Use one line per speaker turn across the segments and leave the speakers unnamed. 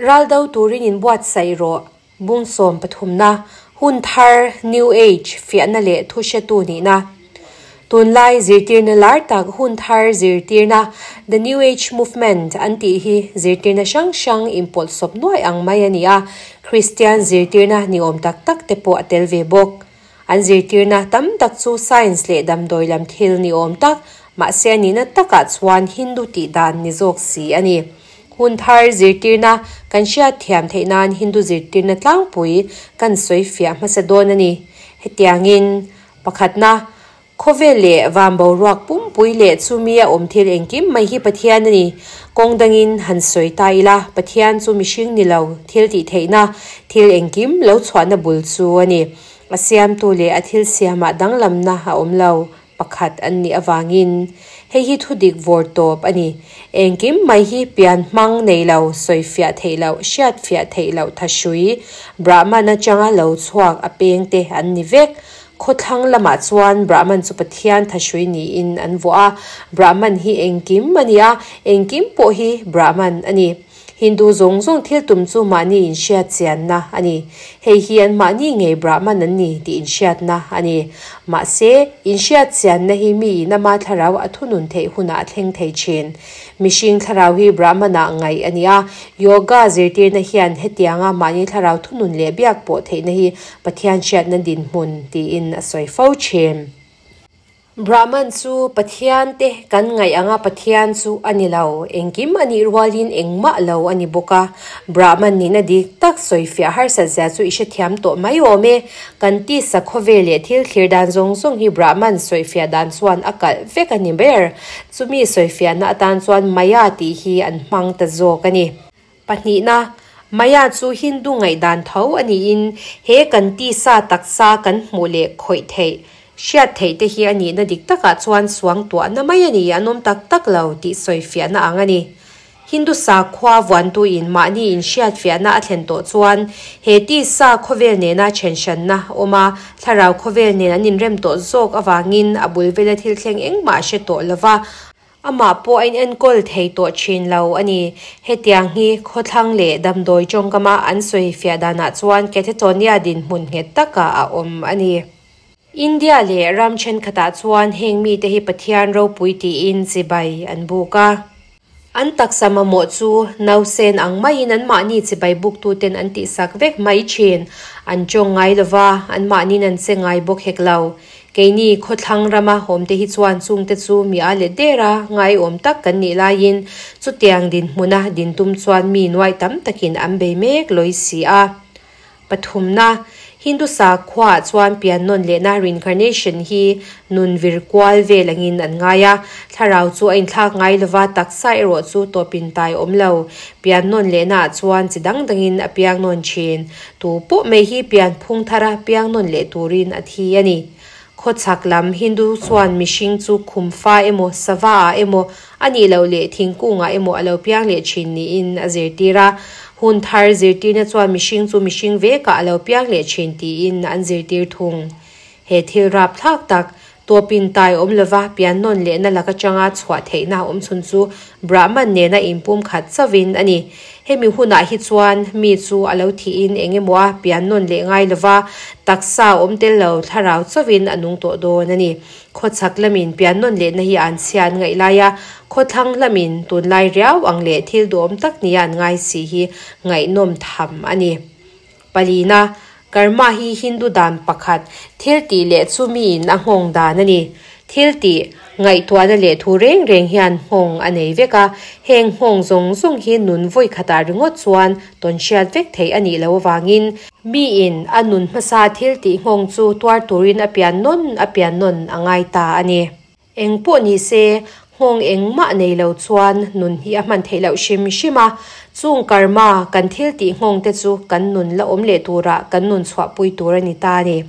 Ral do turin inbuatsaih rawh. Bung sawmpathumna, Hun thar, New Age, fiahna leh thu hretu nihna. Tunlai zirtirna lar tak hun thar zirtirna, The New Age Movement, an tih hi zirtirna hrang hrang inpawlhsawp nuai ang mai a ni a, Kristian zirtirna ni awm tak tak te pawh a tel ve bawk. An zirtirna tam tak chu science leh damdawi lam thil ni awm tak, mahse a nihna takah chuan Hindu tih dan ni zawk si a ni. Hun thar zirtirna kan hriat thiam theih nan Hindu zirtirna tlangpui kan sawi fiah hmasa dawn a ni. Hetiangin, pakhatna, khawvel leh van boruak pumpui leh chumi a awm thil engkim mai hi Pathian a ni. Kawng dangin han sawi ta ila, Pathian chu mihring ni lo, thil tih theihna, thil engkim lo chhuahna bul chu a ni. A siamtu leh a thil siamah danglamna a awm lo. Pakhat an nih avangin hei hi thudik vawr tawp a ni. Engkim mai hi pian hmang nei lo, sawifiah theih loh, hriatfiah theih loh thahrui, Brahman atanga lo chhuak a peng te an ni vek. Khawthlang lamah chuan Brahman chu Pathian thahrui niin an vuah a, Brahman hi engkim a ni a, engkim pawh hi Brahman a ni. Hindu zawng zawng thil tum chu mahni inhriat chianna a ni. Hei hi an mahni ngei Brahman an ni tih inhriatna a ni. Mahse, inhriat chianna hi mi in ama thlarau a thunun theih hunah a thleng thei thin. Mihring thlarau hi Brahman-ah ngaih a ni a, Yoga zirtirna hian hetianga mahni thlarau thunun leh biak pawh theihna hi Pathian hriatna dinhmun tiin a sawi fo thin. Brahman chu Pathian te kan ngaih anga Pathian chu a ni lo, engkim a nih rualin engmah lo a ni bawk a. Brahman nihna dik tak sawifiah harsat zia chu i hrethiam tawh mai awm e. Kan tisa khawvel leh thil thlir dan zawng zawng hi Brahman sawifiah dan chuan a kalh vek a ni ber. Chumi sawifiahna atan chuan Maya tih hi an hmang ta zawk a ni. Pahnihna, Maya chu Hindu ngaihdan tho a niin he kan tisa taksa kan hmuh leh khawih theih, hriat theih te hi a nihna dik takah chuan suangtuahna mai a ni, an awm tak tak lo tih sawifiahna ang a ni. Hindu sakhua vuantuin mahni inhriatfiahna a thlen tawh chuan he tisa khawvel nena thenhranna awm a, thlarau khawvel nen an inrem tawh zawk avangin a bul vela thil thleng engmah a hre tawh lova, Amah pawh a inenkawl thei tawh thin lo a ni. Hetiang hi khawthlang leh damdawi tawngkama an sawi fiah danah chuan Catatonia dinhmun nghet takah a awm a ni. India leh ram thenkhatah chuan heng mite hi Pathian ropui tiin chibai an buk a. An taksa mamawh chu nausen ang maiin anmahni chibai buktuten an tihsak vek mai thin. An tawng ngai lova, anmahnin an che ngai bawk hek lo. Keini khawthlang rama awmte hi chuan chungte chu mi a let der a, ngaiawm tak kan nih laiin chutiang dinhmuna din tum chuan mi nuaih tam takin an bei mek lawi si a. Pathumna, Hindu sakhuaah chuan pian nawn lehna reincarnation hi nun vir kual vel angin an ngai a, thlarau chu a inthlak ngai lova taksa erawh chu tawpin tai awm lo. Pian nawn lehnaah chuan chi dang dangin a piang nawn thin. Tu pawh mai hi pian phung thara piang nawn leh turin a thi a ni. Khawchhak lam Hindu chuan mihring chu khum fa emaw, sava ah emaw, a nih loh leh thingkungah emaw a lo piang leh thin niin a zirtir a. Hun thar zirtirna chuan mihring chu mihring vekah a lo piang leh thin tiin an zirtir thung. He thil rapthlak tak, tawpin tai awm lova pian nawn lehna lak atanga chhuah theihna awm chhun chu Brahman nena inpum khat chauhin a ni. Hemi hunah hi chuan mi chu a lo thihin eng emaw a pian nawn leh ngai lova, taksa awm tel lo thlarau chauhin a nung tawh dawn a ni. Khawchhak lamin pian nawn lehna hi an chhia an ngaih lai a, khawthlang lamin tunlai riau ang leh thil duhawm tak nia an ngai si hi ngaihnawm tham a ni. Palina, Karma hi Hindu dan pakhat, thil tih leh chu miin a nghawng dan a ni. Thil tih, ngaihtuahna leh thu reng reng hian nghawng a nei vek a, heng nghawng zawng zawng hi nun vawi khatah ringawt chuan tawn hriat vek theih a nih loh avangin, miin a nun hmasa thil tih nghawng chu tuar turin a pian nawn a pian nawn a ngai ta a ni. Eng pawh ni se, nghawng engmah nei lo chuan nun hi a hman theih loh hrim hrim a, chung karma kan thil tih nghawng te chu kan nun la awm leh turah kan nun chhuahpui tur a ni ta a ni.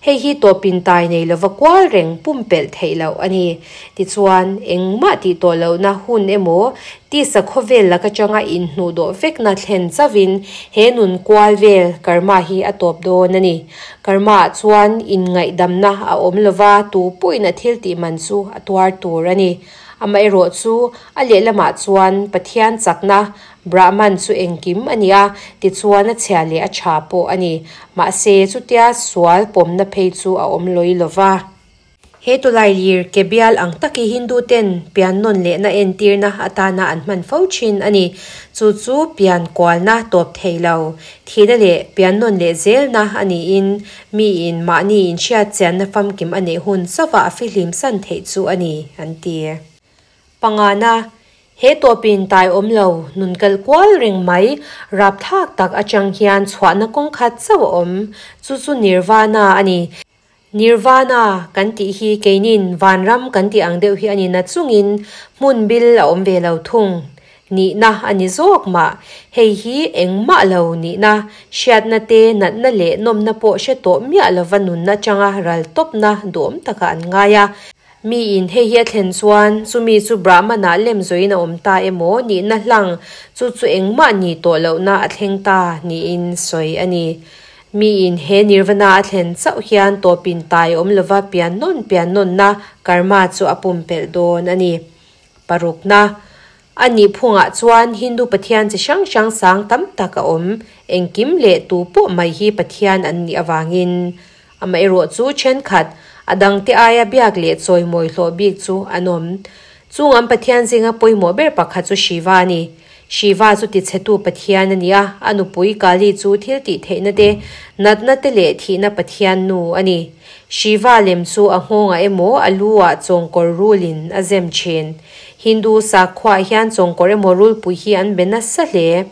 Hei hi tawpin tai nei lova kual reng pumpelh theih loh a ni. Tichuan, engmah tih tawh lohna hun emaw, tisa khawvel lak atanga inhnuh dawh vekna thlen chauhin he nun kual vel karma hi a tawp dawn a ni. Karma ah chuan inngaihdamna a awm lova tu pawhin a thil tih man chu a tuar tur a ni. Amaherawh chu a lehlamah chuan Pathian chakna, Brahman chu engkim a ni a, tichuan a chhia leh a tha pawh a ni. Mahse, chutia sual pawmna phei chu a awm lawi lo va. He tawlailir ke bial ang tak hi Hindu ten pian nawn lehna entirna atana an hman fo thin a ni. Chu chu pian kualna tawp thei lo, thihna leh pian nawn leh zelna a niin miin mahni inhriat chianna famkim a neih hun chauhah a fihlim san theih chu a ni, an ti. Pangana, He tawpin tai awm lo, nun kal kual reng mai, rapthlak tak atang hian chhuahna kawng khat chauh a awm, chu chu Nirvana a ni. Nirvana kan tih hi keinin vanram kan tih ang deuh hi a ni na chungin hmun bil a awm ve lo thung. Nihna a ni zawk mah. Hei hi engmah lo nihna, hriatna te, natna leh nawmna pawh hre tawh miah lova nunna atanga ral tawpna duhawm takah an ngai a. Miin hei hi a thlen chuan chumi chu Brahman-ah lem zawin a awm ta emaw nihna hlang chu chu engmah ni tawh lohna a thleng ta niin sawi a ni. Miin he Nirvana a thlen chauh hian tawpin tai awm lova pian nawn pian nawnna karma chu a pumpelh dawn a ni. Parukna, A nih phungah chuan Hindu pathian chi hrang hrang sang tam tak a awm, engkim leh tu pawh mai hi pathian an nih avangin. Amaherawh chu thenkhat, a dangte aia biak leh chawimawi hlawh bik chu an awm. Chung an pathian zinga pawimawh ber pakhat chu Shiva a ni. Shiva chu tichhetu pathian a ni a, a nupui Kali chu thil tih theihna te, natna te leh thihna pathian nu a ni. Shiva lem chu a nghawngah emaw a lu ah chawngkawr rulin a zem thin. Hindu sakhuaah hian chawngkawr emaw rulpui hi an be nasa hle.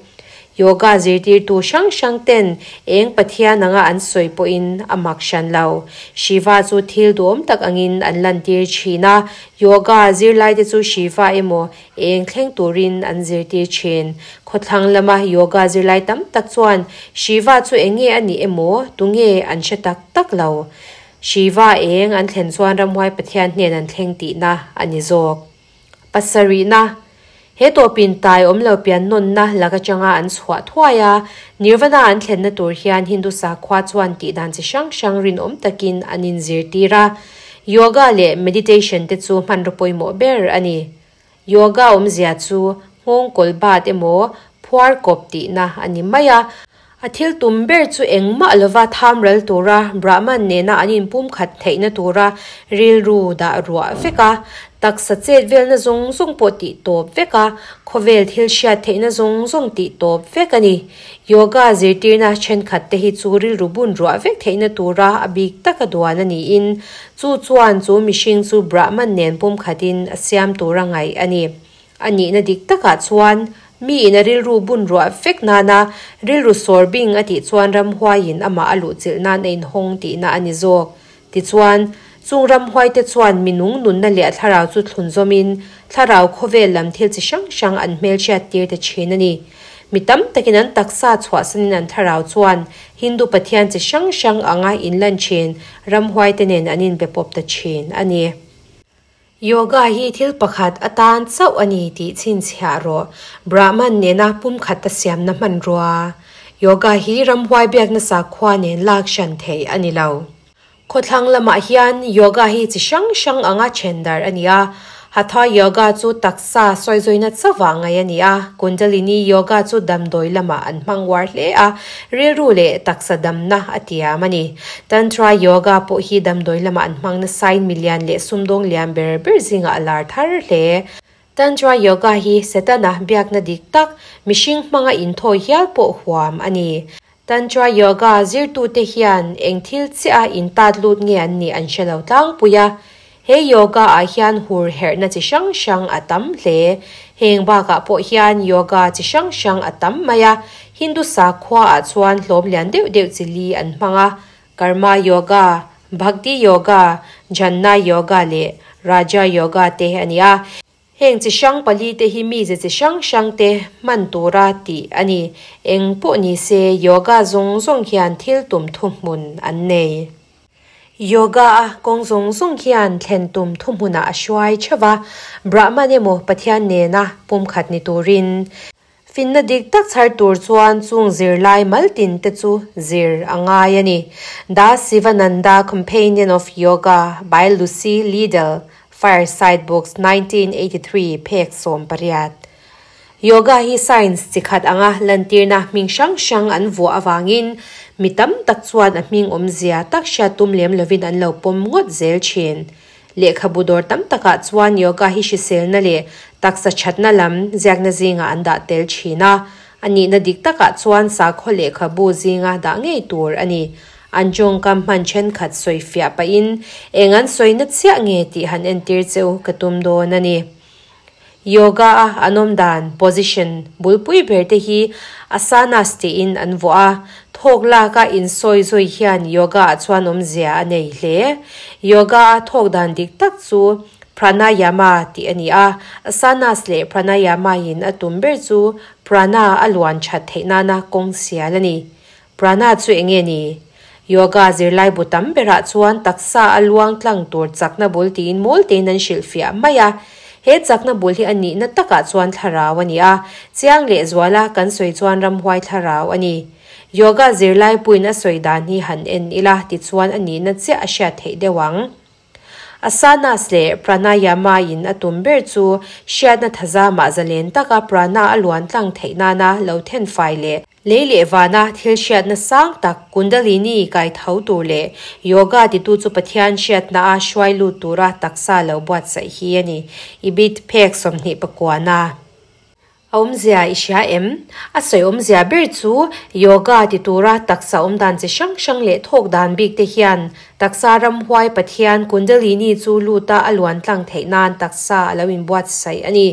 Yoga zirtirtu hrang hrang ten eng pathian anga an sawi pawhin a mak hran lo. Shiva chu thil duhawm tak angin an lantir thin a, yoga zirlaite chu Shiva emaw Eng thleng turin an zirtir thin. Khawthlang lama yoga zirlai tam tak chuan Shiva chu eng nge a nih emaw, tunge an hre tak tak lo. Shiva eng an thlen chuan ramhuai Pathian hnen an thleng tihna a ni zawk. Pasarihna, He tawpin tai awm lo pian nawnna lak atanga an chhuah thuai a, Nirvana an thlenna tur hian Hindu sakhua chuan tihdan chi hrang hrang rinawm takin an inzirtir a. Yoga leh meditation te chu hmanraw pawimawh ber a ni. Yoga awmzia chu nghawng kawl bat emaw phuar kawp tihna a ni mai a. A thil tum ber chu engmah lova tham ral tura Brahman nena an inpumkhat theihna tura rilru dah ruah vek a, taksa chet velna zawng zawng pawh tih tawp vek a, khawvel thil hriat theihna zawng zawng tih tawp vek a ni. Yoga zirtirna thenkhat te hi chu rilru bun ruah vek theihna tura a bik taka duan a niin, chu chuan chu mihring chu Brahman nen pumkhatin a siam tura ngaih a ni. A nihna dik takah chuan, miin a rilru bun ruah vek nana rilru sawr bing a tih chuan ramhuaiin amah a luhchilh nan a inhawng tihna a ni zawk. Tichuan, chung ramhuaite chuan minung nunna leh a thlarau chu thlun zawmin thlarau khawvel lam thil chi hrang hrang an hmelhriat tir ta thin a ni. Mi tam takin an taksa chhuahsanin an thlarau chuan Hindu pathian chi hrang hrang anga inlan thin ramhuaite nen an inbe pawp ta thin a ni. Yoga hi thil pakhat atan chauh a ni tih chhinchhiah rawh. Brahman nena pumkhat a siamna hmanrua. Yoga hi ramhuai biakna sakhua nen lak hran theih a ni lo. Khawthlang lamah hian yoga hi chi hrang hrang anga then dar a ni a. Hatha yoga chu taksa sawizawi chauhah ngaih a ni a, Kundalini yoga chu damdawi lamah an hmang uar hle a, rilru leh taksa damna a tiam a ni. Tantra yoga pawh hi damdawi lamah an hmang nasain milian leh sumdawng lian ber ber zingah a lar thar hle. Tantra yoga hi Setana biakna dik tak, mihring hmanga inthawi hial pawh huam a ni. Tantra Yoga zirtute hian eng thil chiah a intat lut nge an nih an hre lo tlangpui a. He yoga ah hian hur herhna chi hrang hrang a tam hle. Heng bakah pawh hian yoga chi hrang hrang a tam mai a. Hindu sakhua ah chuan hlawm lian deuh deuh chi li an hmang a, Karma Yoga, Bhakti Yoga, Jnana Yoga leh Raja Yoga te a ni a. Heng chi hrang palite hi mize chi hrang hrangte hman tura tih a ni. Eng pawh ni se, yoga zawng zawng hian thil tum thuhmun an nei. Yoga a kawng zawng zawng hian thlen tum thuhmunah a hruai theuh a, Brahman emaw Pathian nena pumkhat ni turin. Finna dik tak chhar tur chuan chung zirlai maltin te chu zir a ngai a ni. The Sivananda Companion of Yoga by Lucy Liddell, Fireside Books, 1983, phek 18. Yoga hi science chi khat anga lantirna hming hrang hrang an vuah avangin mi tam tak chuan a hming awmzia tak hriat tum lem lovin an lo pawm ngawt zel thin. Lehkhabu dawr tam takah chuan yoga hi hriselna leh taksa thatna lam ziakna zingah an dah tel thin a, a nihna dik takah chuan sakhaw lehkhabu zinga dah ngei tur a ni. An tawngkam hman thenkhat sawi fiah pahin eng an sawina chiah nge tih han entir cheu ka tum dawn a ni. Yoga a an awm dan, position, bulpui ber te hi asanas tiin an vuah a, thawk lak a insawi zawi hian yoga ah chuan awmzia a nei hle. Yoga a thawk dan dik tak chu pranayama tih a ni a, asanas leh pranayama in a tum ber chu prana a luan that theih nana kawng sial a ni. Prana chu eng nge ni? Yoga zirlai bu tam berah chuan taksa a luang tlang tur chakna bul tiin mawl tein an hrilhfiah mai a. He chakna bul hi a nihna takah chuan thlarau a ni a, chiang lehzuala kan sawi chuan ramhuai thlarau a ni. Yoga zirlai puiin a sawi dan hi han en ila tichuan a nihna chiah a hriat theih deuh ang. Asanas leh Pranayama in a tum ber chu hriatna thazamah zalen taka prana a luan tlang theih nana lo then fai leh lei leh vana thil hriatna sang tak Kundalini kai tho tur leh yoga titu chu Pathian hriatna a hruai lut tura taksa lo buatsaih hi a ni. Ibid phek 29. A awmzia i hria em? A sawi awmzia ber chu yoga ti tura taksa awm dan chi hrang hrang leh thawk dan bik te hian taksa ramhuai Pathian Kundalini chu luta a luan tlang theih nan taksa a lo inbuatsaih a ni.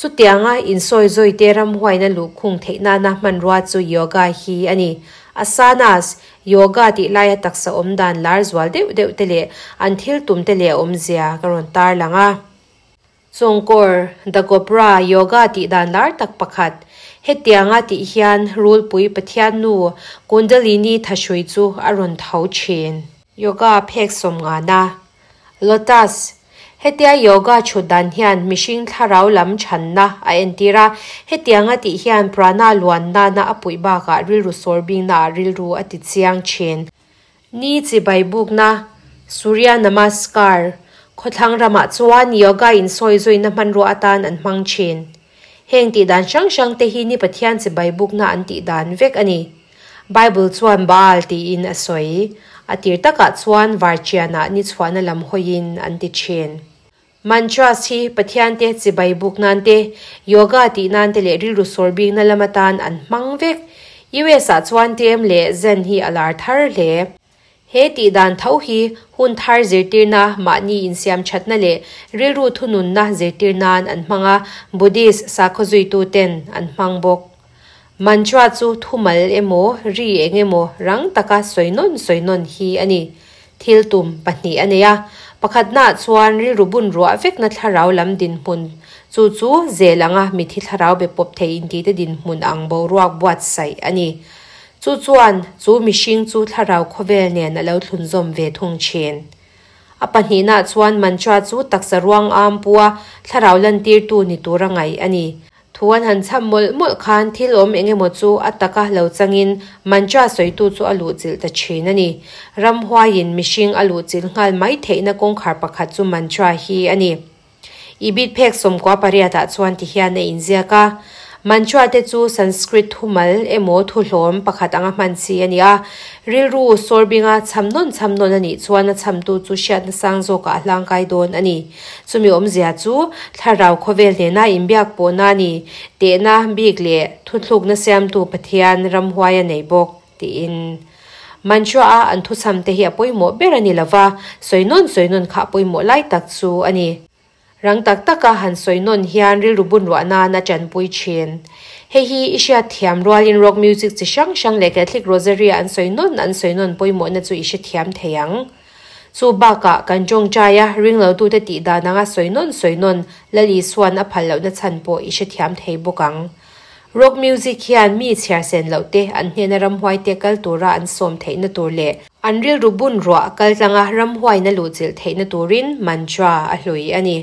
Chutianga insawi zawi te ramhuaina luhkhung theih nana hmanrua chu yoga hi a ni. Asanas, yoga tih laia taksa awm dan lar zual deuh deuh te leh an thil tum te leh awmzia ka rawn tarlang a. Chawngkawr, The Cobra, Yoga tih dan lar tak pakhat. Hetianga tih hian rulpui Pathian nu Kundalini thahrui chu a rawn tho thin. Yoga phek sawmngana, Lotus, Hetia yoga chhut dan hian mihring thlarau lam chhanna a entir a, hetianga tih hian prana luan nana a puih bakah rilru sawr bingnaah rilru a ti chiang thin. Ni chibai bukna, Surya Namaskar, khawthlang ramah chuan yoga insawi zuina hmanrua atan an hmang thin. Heng tih dan hrang hrang te hi ni Pathian chibai bukna an tih dan vek a ni. Bible chuan Baal tiin a sawi. A tir takah chuan varchianah ni chhuahna lam hawiin an ti thin. Mantras hi Pathian te chibai buk nan te, yoga tih nan te leh rilru sawr bikna lam atan an hmang vek. US ah chuan TM leh Zen hi a lar thar hle. He tih dan tho hi hun thar zirtirna, mahni insiam thatna leh rilru thununna zirtir nan an hmang a, Buddhist sakhaw zuitu ten an hmang bawk. Mantra chu thumal emaw, ri eng emaw rang taka sawi nawn sawi nawn hi a ni. Thil tum pahnih a nei a, pakhatnaah chuan rilru bun ruah vekna thlarau lam dinhmun, chu chu zel anga mithi thlarau be pawp thei intihte dinhmun ang boruak buatsaih a ni. Chu chuan chu mihring chu thlarau khawvel nen a lo thlunzawm ve thung thin. A pahnihnaah chuan mantra chu taksa ruang am pua thlarau lantirtu ni tura ngaih a ni. Thu an han chham mawlh mawlh khan thil awm eng emaw chu a taka lo changin mantra sawitu chu a luhchilh ta thin a ni. Ramhuaiin mihring a luhchilh nghal mai theihna kawngkhar pakhat chu mantra hi a ni. Ibid phek 18 ah chuan ti hian a inziak a, Mantra te chu Sanskrit thumal emaw thuhlawm pakhat anga hman chi a ni a, rilru sawrbinga chham nawn chham nawn a nih chuan a chhamtu chu hriatna sang zawkah a hlangkai dawn a ni. Chumi awmzia chu thlarau khawvel nena inbiak pawhna a ni, tehna bik leh thuthlukna siamtu Pathian ramhuai a nei bawk, tiin. Mantra-a an thuchhamte hi a pawimawh ber a ni lova, sawi nawn sawi nawn kha a pawimawh lai tak chu a ni. Rang tak taka han sawi nawn hian rilru bun ruah nan a tanpui thin. Hei hi i hriat thiam rualin rock music chi hrang hrang leh Catholic Rosary-a an sawi nawn an sawi nawn pawimawhna chu i hrethiam thei ang. Chu bakah kan tawngtaia ringlotute tih dan anga sawi nawn sawi nawn Lal Isua'n a phal lohna chhan pawh i hrethiam thei bawk ang. Rock music hian mi chhiar sen loh te an hnena ramhuaite kal tura an sawm theihna tur leh an rilru bun ruah kal tlanga ramhuaina luhchilh theihna turin mantra a hlui a ni.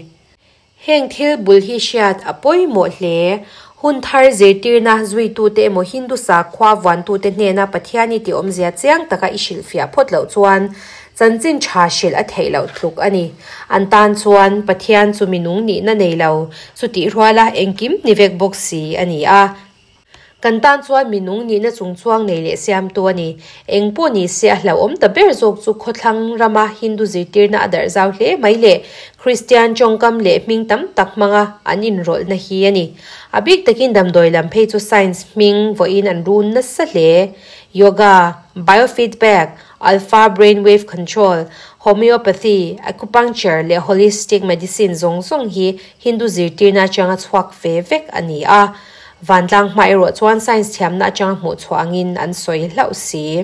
Heng thil bul hi hriat a pawimawh hle. Hun thar zirtirna zuitute emaw Hindu sakhua vuantute hnena Pathian i tih awmzia chiang taka i hrilhfiah phawt loh chuan Chanchin tha hrilh a theih loh tluk a ni. An tan chuan Pathian chu minung nihna nei lo, chutih ruala engkim ni vek bawk si a ni a. Kan tan chuan minung nihna chungchuang nei leh siamtu a ni. Eng pawh ni se a hlauhawm ta ber zawk chu khawthlang rama Hindu zirtirna a darh zau hle mai leh Kristian tawngkam leh hming tam tak hmanga an inrawlhna hi a ni. A bik takin damdawi lam phei chu science hming vawiin an run nasa hle. Yoga, biofeedback, alpha brainwave control, homeopathy, acupuncture leh holistic medicine zawng zawng hi Hindu zirtirna atanga chhuak ve vek a ni a. Vantlang hma erawh chuan science thiamna atanga hmuh chhuah angin an sawi hlauh si.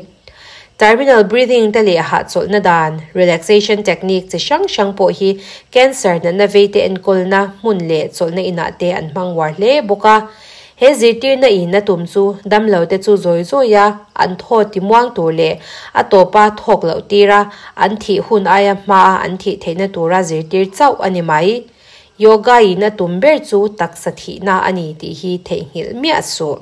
Terminal breathing te leh hahchawlhna dan, relaxation technique, chi hrang hrang pawh hi cancer natna veite enkawlna hmun leh chawlhna inah te an hmang uar hle bawk a. He zirtirna in a tum chu damlo te chu zawi zawi a an thaw ti muang tur leh a tawpa thawk loh tir a an thih hun aia hma a an thih theihna tura zirtir chauh a ni mai. Yoga in a tum ber chu taksa thihna a ni tih hi theihnghilh miah suh.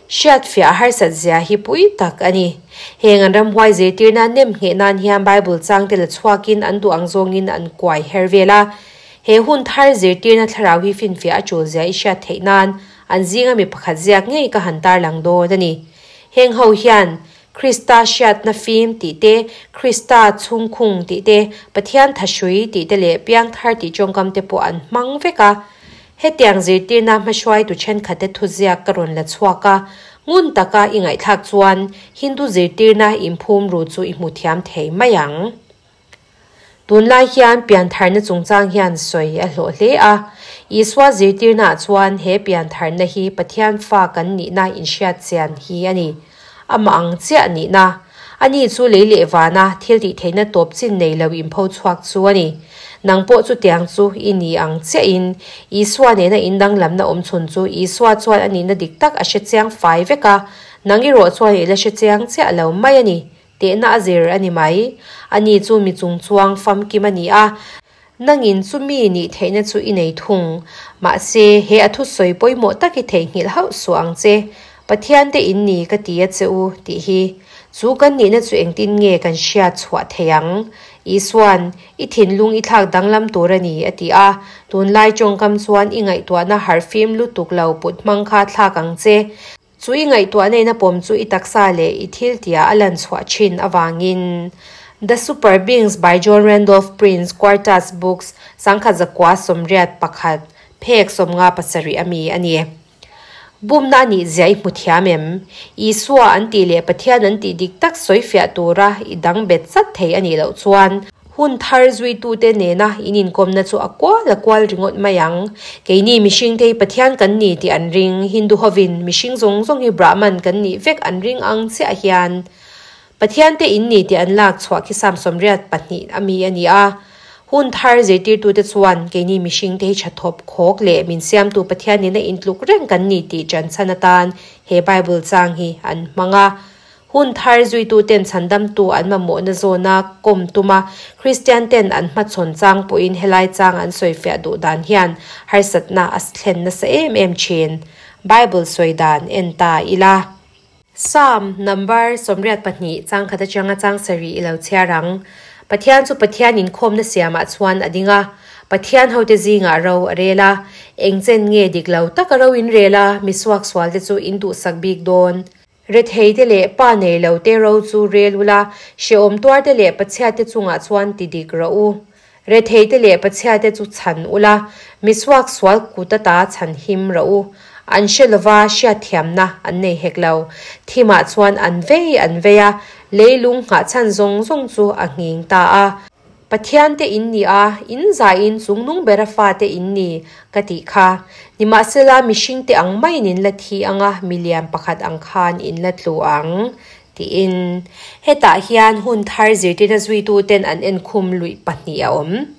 Hriatfiah a harsat zia hi pui tak a ni. Heng an ramhuai zirtirna nem ngheh nan hian Bible changte la chhuakin an duh ang zawngin an kuai her vel a. He hun thar zirtirna thlarau hi finfiah a tul zia i hriat theih nan an zinga mi pakhat ziak ngei ka han tarlang dawn a ni. Heng ho hian Krista hriatna fim tih te, Krista chhungkhung tih te, Pathian thahrui tih te leh piangthar tih tawngkam te pawh an hmang vek a. Hetiang zirtirna hmahruaitu thenkhatte thuziak ka rawn la chhuak a, ngun taka i ngaihthlak chuan Hindu zirtirna inphum ru chu i hmu thiam thei mai ang. Tunlai hian piantharna chungchang hian sawi a hlawh hle a. Isua zirtirnaah chuan he piantharna hi Pathian fa kan nihna inhriat chian hi a ni. Amah ang chiah nihna. Ani chu lei leh vana thil tih theihna tawp chin nei lo inpho chhuak chu a ni. Nang pawh chutiang chu i ni ang chiahin Isua nena indanglamna awm chhun chu Isua chuan a nihna dik tak a hre chiang fai vek a, nang erawh chuan i la hre chiang chiah lo mai a ni. Tehna a zir a ni mai. Ani chu mi chungchuang famkim a ni a, nangin chu mi nih theihna chu i nei thung. Mahse, he a thusawi pawimawh tak i theihnghilh hauh suh ang che. Pathian te in ni ka ti a che u, tih hi. Chu kan nihna chu engtin nge kan hriat chhuah thei ang? Isua'n, I thinlung i thlak danglam tur a ni, a ti a. Tunlai tawngkam chuan i ngaihtuahna harhfim lutuk lo put hmang kha thlak ang che. Chu i ngaihtuah neihna pawm chu i taksa leh i thil tia a lan chhuah thin avangin The Super Beings by John Randolph Prince, Quartus Books, 1981, phek 57 a mi a ni. Bumna a nih zia i hmu thiam em? Isua an tih leh Pathian an tih dik tak sawifiah tura i dang bet chat thei a nih loh chuan, Hun thar zuitute nena in inkawmna chu a kual a kual ringawt mai ang. Keini mihringte hi Pathian kan ni tih an ring, Hindu hovin mihring zawng zawng hi Brahman kan nih vek an ring ang chiah hian Pathiante in ni tih an lak chhuah khi Sam 82 a mi a ni a. Hun thar zirtirtute chuan keini mihringte hi thathawp khawk leh min siamtu Pathian nena intluk reng kan ni tih ṭanchhan atan he Bible chang hi an hmang a. Hun thar zuituten chhandamtu an mamawhna zawna kawm tuma Kristianten an hmachhawn chang pawhin helai chang an sawifiah duh dan hian harsatna a thlen nasa em em thin. Bible sawi dan en ta ila. Psalm number 82 chang khat atanga chang sarih i lo chhiar ang. Pathian chu Pathian inkhawmna siamah chuan a ding a, Pathian hote zingah ro a rel a. Engchen nge dik lo taka ro in rel a, misuaksualte chu in duhsak bik dawn? Retheite leh pa nei lo te ro chu rel ula, hrehawm tuarte leh pachhiate chungah chuan ti dik rawh u. Retheite leh pachhiate chu chhan ula, misuak sual kut ata chhan him rawh u. An hre lova hriatthiamna an nei hek lo. Thimah chuan an vei an vei a, leilung nghahchhan zawng zawng chu a nghing ta a. Pathian te in ni a, in zaiin chungnung bera fate in ni, ka tih kha. Nimahsela, mihring te ang maiin in la thi ang a, milian pakhat ang khan in la tlu ang, tiin. Hetah hian hun thar zirtirna zuituten an enkhum luih pahnih a awm.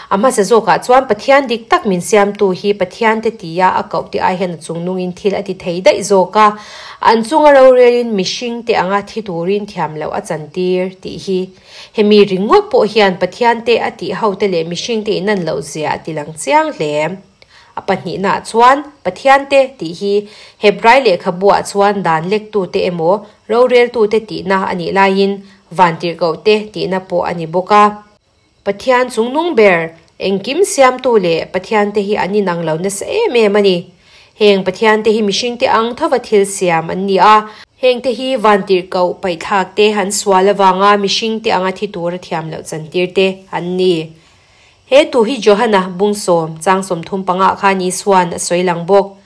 A hmasa zawkah chuan Pathian dik tak min siamtu hi Pathian te tia a koh te ai hian a chungnungin thil a ti thei daih zawk a, an chunga rorelin mihring te anga thi turin thiam loh a chantir tih hi. Hemi ringawt pawh hian Pathian te a tih ho te leh mihring te in an loh zia a ti lang chiang hle. A pahnihnaah chuan Pathian te tih hi Hebrai lehkhabuah chuan dan lektu te emaw roreltu te tihna a nih laiin Vantirhkohte tihna pawh a ni bawk a. Pathian chungnung ber, engkim siamtu leh Pathiante hi an inang lo nasa em em a ni. Heng Pathiante hi mihringte ang thova thil siam an ni a. Hengte hi vantirhkoh paihthlakte an sual avanga mihringte anga thi tura thiam loh chantirte an ni. He tu hi Johana bungsawm chang 35 khan Isuan a sawi lang bawk.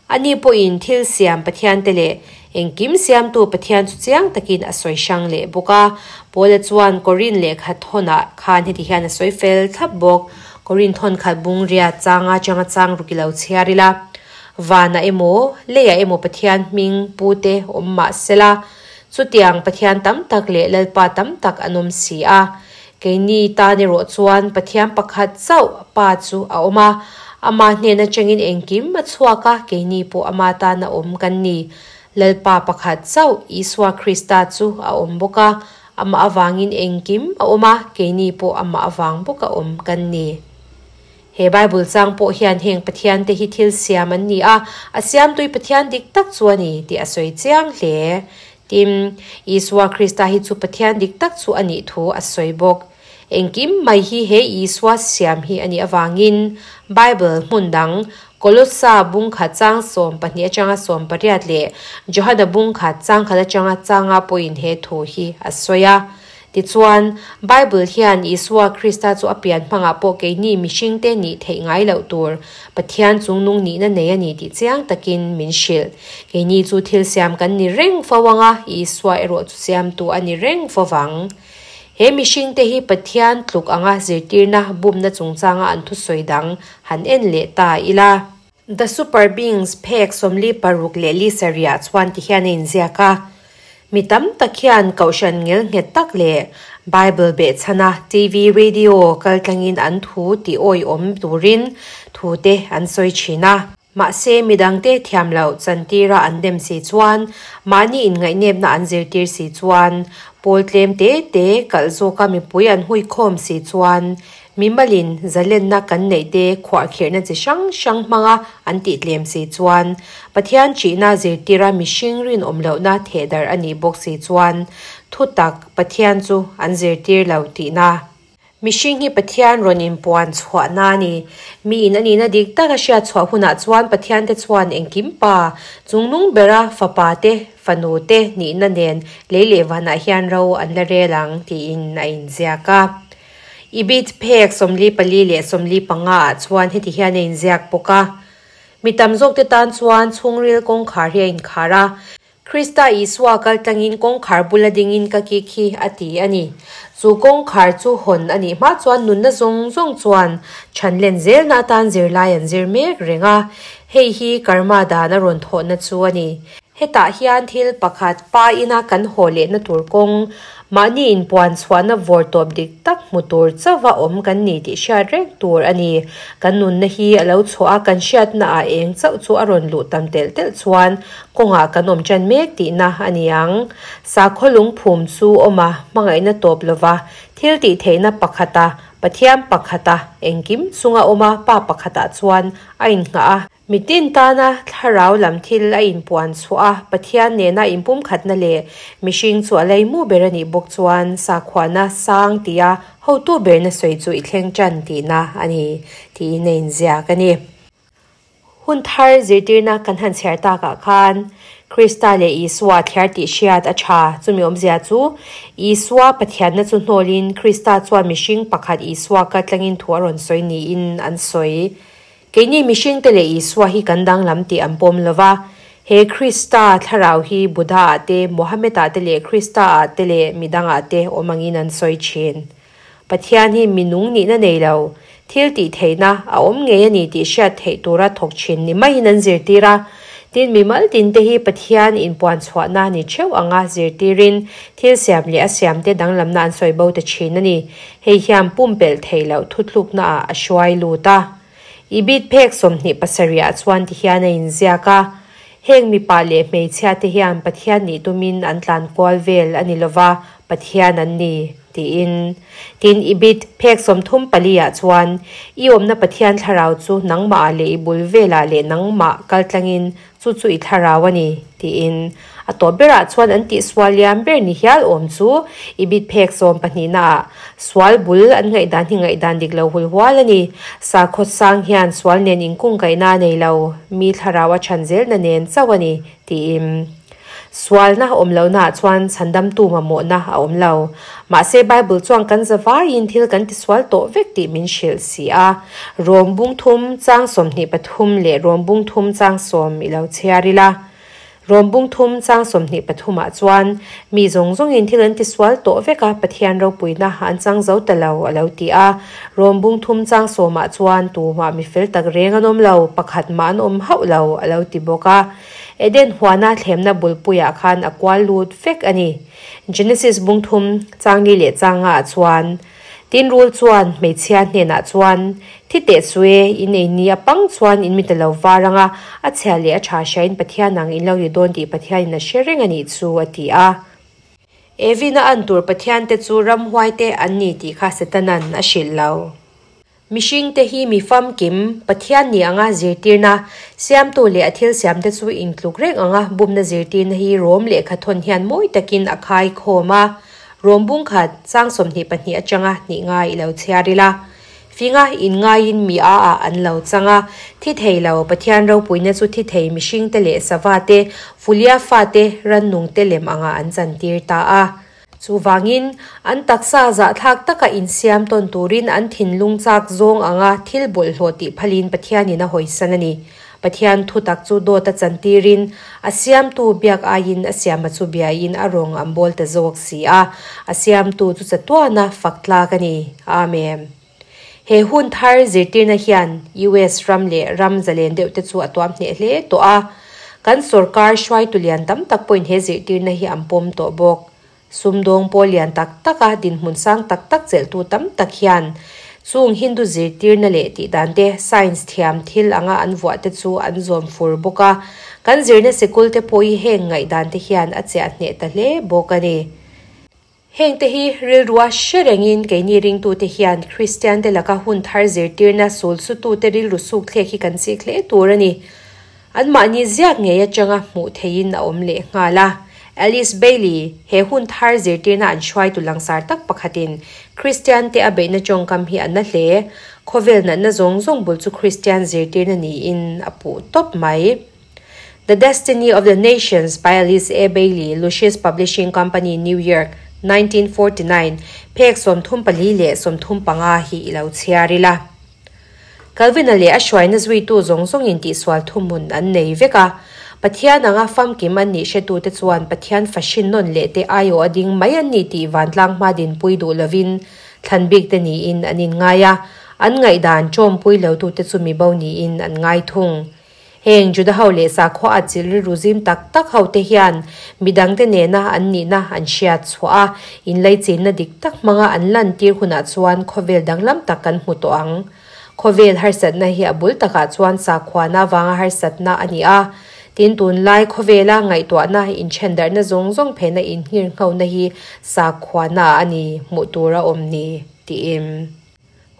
Ani pawhin thil siam Pathiante leh engkim siamtu Pathian chu chiang takin a sawi hrang leh bawk a. Paula chuan Korin lehkha thawnah khan heti hian a sawi fel thlap bawk, Korin thawn khat bung riat changa changa chang ruk i lo chhiar ila. Vanah emaw, leiah emaw Pathian hming pute awm mah sela, chutiang Pathian tam tak leh Lalpa tam tak an awm si a. Keini tan erawh chuan Pathian pakhat chauh Pa chu a awm a, Ama hnen atangin engkim a chhuak a, keini pawh Ama tana awm kan ni. Lalpa pakhat chauh Isua Krista chu a awm bawk a, Amah avangin engkim a awm a, keini pawh Amah avang bawka awm kan ni. He Bible chang pawh hian heng Pathian te hi thil siam an ni a, a siamtui Pathian dik tak chu a ni tih a sawi chiang hle. Tin, Isua Krista hi chu Pathian dik tak chu a nih thu a sawi bawk. Engkim mai hi he Isua siam hi a nih avangin Bible hmun dang, Kolossa bung khat chang 12 atanga 18 leh Johana bung khat chang khat atanga changa pawhin he thu hi a sawi a. Tichuan, Bible hian Isua Krista chu a pian hmangah pawh keini mihringte nih theih ngai loh tur Pathian chungnung nihna nei a ni tih chiang takin min hrilh. Keini chu thil siam kan ni reng fo anga, Isua erawh chu siamtu a ni reng fo vang. He mihringte hi Pathian tluk anga zirtirna bumna chungchanga an thusawi dang han en leh ta ila. The Super Beings phek 46 leh 40 chuan ti hian a inziak a. Mi tam tak hian kohhran ngel nghet tak leh Bible behchhana TV, radio kaltlangin an thu tih awihawm turin thute an sawi thin a. Mahse, midangte thiam loh chantira an dem si chuan, mahni inngaih-nepna an zirtir si chuan, pawl tlem te te kalh zawka mipui an huikhawm si chuan, Mimalin zalenna kan neih te khuahkhirhna chi hrang hrang hmanga an tih tlem si chuan, Pathian ṭihna zirtira mihring rinawm lohna thehdarh a nih bawk si chuan, thutak Pathian chu an zirtir lo tihna. Mihring hi Pathian rawn inpuan chhuahna a ni. Miin a nihna dik tak a hriat chhuah hunah chuan Pathian te chuan engkim pa, chungnung bera fapa te, fanu te nihna nen lei leh vanah hian ro an la rel ang tiin a inziak a. Ibid phek 44 leh 45 ah chuan heti hian a inziak bawk a. Mi tam zawkte tan chuan chhungril kawngkhar hi a inkhar a. Krista Isua kal tlangin kawngkhar bula dingin ka kik hi a ti a ni. Chu kawngkhar chu hawn a nih hma chuan nunna zawng zawng chuan chhan len zelna atan zirlai an zir mek reng a. Hei hi karma dan a rawn thawhna chu a ni. Hetah hian thil pakhat pa ina kan haw lehna tur kawng, mahni inpuan chhuahna vawr tawp dik tak hmu tur chauha awm kan ni tih hriat reng tur a ni. Kan nunna hi a lo chhuah a, kan hriatna ah eng chauh chu a rawn luh tam telh telh chuan kawngah kan awm tan mek tihna a ni ang. Sakhaw lungphum chu awm a, hmangaihna tawp lova, thil tih theihna pakhata, Pathian pakhata, engkim chunga awm a, Pa pakhatah chuan a innghah a. Mitin tana thlarau lam thil a inpuan chhuah a, Pathian nena inpumkhatna leh mihring chu a leimu ber a nih bawk chuan sakhuana sang tia hotu berna sawi chu i thleng tan tihna a ni tiin a inziak a ni. Hun thar zirtirna kan han chhiar takah khan Krista leh Isua thliar tih hriat a tha. Chumi awmzia chu Isua Pathianna chu hnawlin Krista chuan mihring pakhat Isua kaltlangin thu a rawn sawi niin an sawi. Keini mihringte leh Isua hi kan danglam tih an pawm lo va, he Krista thlarau hi Buddha-ah te, Mohammed-ah te leh Krista-ah te leh midangah te awm angin an sawi thin. Pathian hi minung nihna nei lo, thil tih theihna a awm ngei a ni tih hriat theih tura thawk thin ni maiin an zirtir a. Tin, mimal tinte hi Pathian inpuan chhuahna ni theuh anga zirtirin thil siam leh a siamte danglamna an sawi bo ta thin a ni. Hei hian pumpelh theih loh thutluknaah a hruai lut a. Ibid phek 27 ah chuan ti hian a inziak a, Heng mipa leh hmeichhia te hian Pathian nih tumin an tlan kual vel a ni lova, Pathian an ni. tiin. Tin, Ibid. Phek 34 ah chuan, I awmna Pathian thlarau chu nangmah ah leh i bul velah leh nangmah kaltlangin chu chu i thlarau a ni, tiin. A tawp berah chuan an tih sual liam ber ni hial awm chu Ibid. Phek 12 ah sual bul an ngaihdan hi ngaihdan dik lo hul hual a ni. Sakhaw sang hian sual nen inkungkaihna a nei lo, mi thlarau a chhan zelna nen chauh a ni, tiin. Sualna awm lohnaah chuan chhandamtu mamawhna a awm lo. Mahse, Bible chuan kan zavaiin thil kan tisual tawh vek tih min hrilh si a. Rom bung thum chang 23 leh Rom bung thum chang sawm i lo chhiar ila. Rom bung thum chang 23 ah chuan, Mi zawng zawngin thil an tisual tawh vek a, Pathian ropuina an chang zo ta lo, a lo ti a. Rom bung thum chang sawmah chuan, Tumah mi fel tak reng an awm lo, pakhat mah an awm hauh lo, a lo ti bawk a. Eden huana thlemna bulpuiah khan a kual lut vek a ni. Genesis bung thum changli leh changa ah chuan, Tin rul chuan hmeichhia hnenah chuan, Thi teh sue, in ei ni a pang chuan in mi ta lo var anga, a chhia leh a tha hriain Pathian ang in lo ni dawn tih Pathianin a hre reng a nih chu, a ti a. Evina an tur Pathian te chu ramhuai te an ni tih kha Setana'n a hrilh lo. Mihringte hi mi famkim, Pathian ni anga zirtirna, siamtu leh a thil siamte chu intluk reng anga bumna zirtirna hi Rom lehkha thawn hian mawi takin a khai khawm a. Rom bung khat, chang 22 atanga hnih ngai i lo chhiar ila. Finga inngaiin mi a ah an lo chang a, thi thei lo, Pathian ropuina chu thi thei mihringte leh savate, fulia fate, rannungte lem anga an chantir ta a. Chuvangin, an taksa zahthlak taka insiam tawn turin an thinlung chak zawng anga thil bawlhhlawh tih phalin Pathianin a hawisan a ni. Pathian thutak chu dawt a chantirin, a siamtu biak aiin a siama chu biain a rawng an bawl ta zawk si a, a siamtu chu chatuana fak tlak a ni. Amen. He hun thar zirtirna hian US ram leh ram zalen deuh te chu a tuam hneh hle tawh a. Kan sorkar hruaitu lian tam tak pawhin he zirtirna hi an pawm tawh bawk. Sumdawng pawl lian tak taka dinhmun sang tak tak chelhtu tam tak hian chung Hindu zirtirna leh tihdan te science thiam thil anga an vuah te chu an zawm fur bawk a. Kan zirna sikul te pawh hi heng ngaihdan te hian a chiah hneh ta hle bawk a ni. Hengte hi rilrua hre rengin keini ringtute hian Kristiante laka hun thar zirtirna sulsutute rilru sukthlek hi kan chik hle tur a ni. Anmahni ziak ngei atanga hmuh theihin a awm leh nghal a. Alice Bailey, he hun thar zirtirna an hruaitu langsar tak pakhatin Kristiante a beihna tawngkam hi a na hle. Khawvel natna zawng zawng bul chu Kristian zirtirna niin a puh tawp mai. The Destiny of the Nations by Alice A. Bailey, Lucius Publishing Company, New York, 1949, phek 34 leh 35 hi i lo chhiar ila. Calvin-a leh a hruaina zuitu zawng zawngin tihsual thuhmun an nei vek a. Pathian anga famkim an nih hretute chuan Pathian fahrin nawn leh te aiawh a ding mai an ni tih vantlang hma dinpui duh lovin thlan bikte niin an inngai a, an ngaihdan tawmpui lotute chu mibo niin an ngai thung. Heng Juda ho leh sakhua a chil rilru zim tak tak ho te hian midangte nena an nihna an hriat chhuah a, inlaichinna dik tak hmanga an lantir hunah chuan khawvel danglam tak kan hmu tawh ang. Khawvel harsatna hi a bul takah chuan sakhuana avanga harsatna a ni a, tin tunlai khawvela ngaihtuahna inthendarhna zawng zawng phena inngirnghohna hi sakhuana a ni hmuh tur a awm ni, tiin.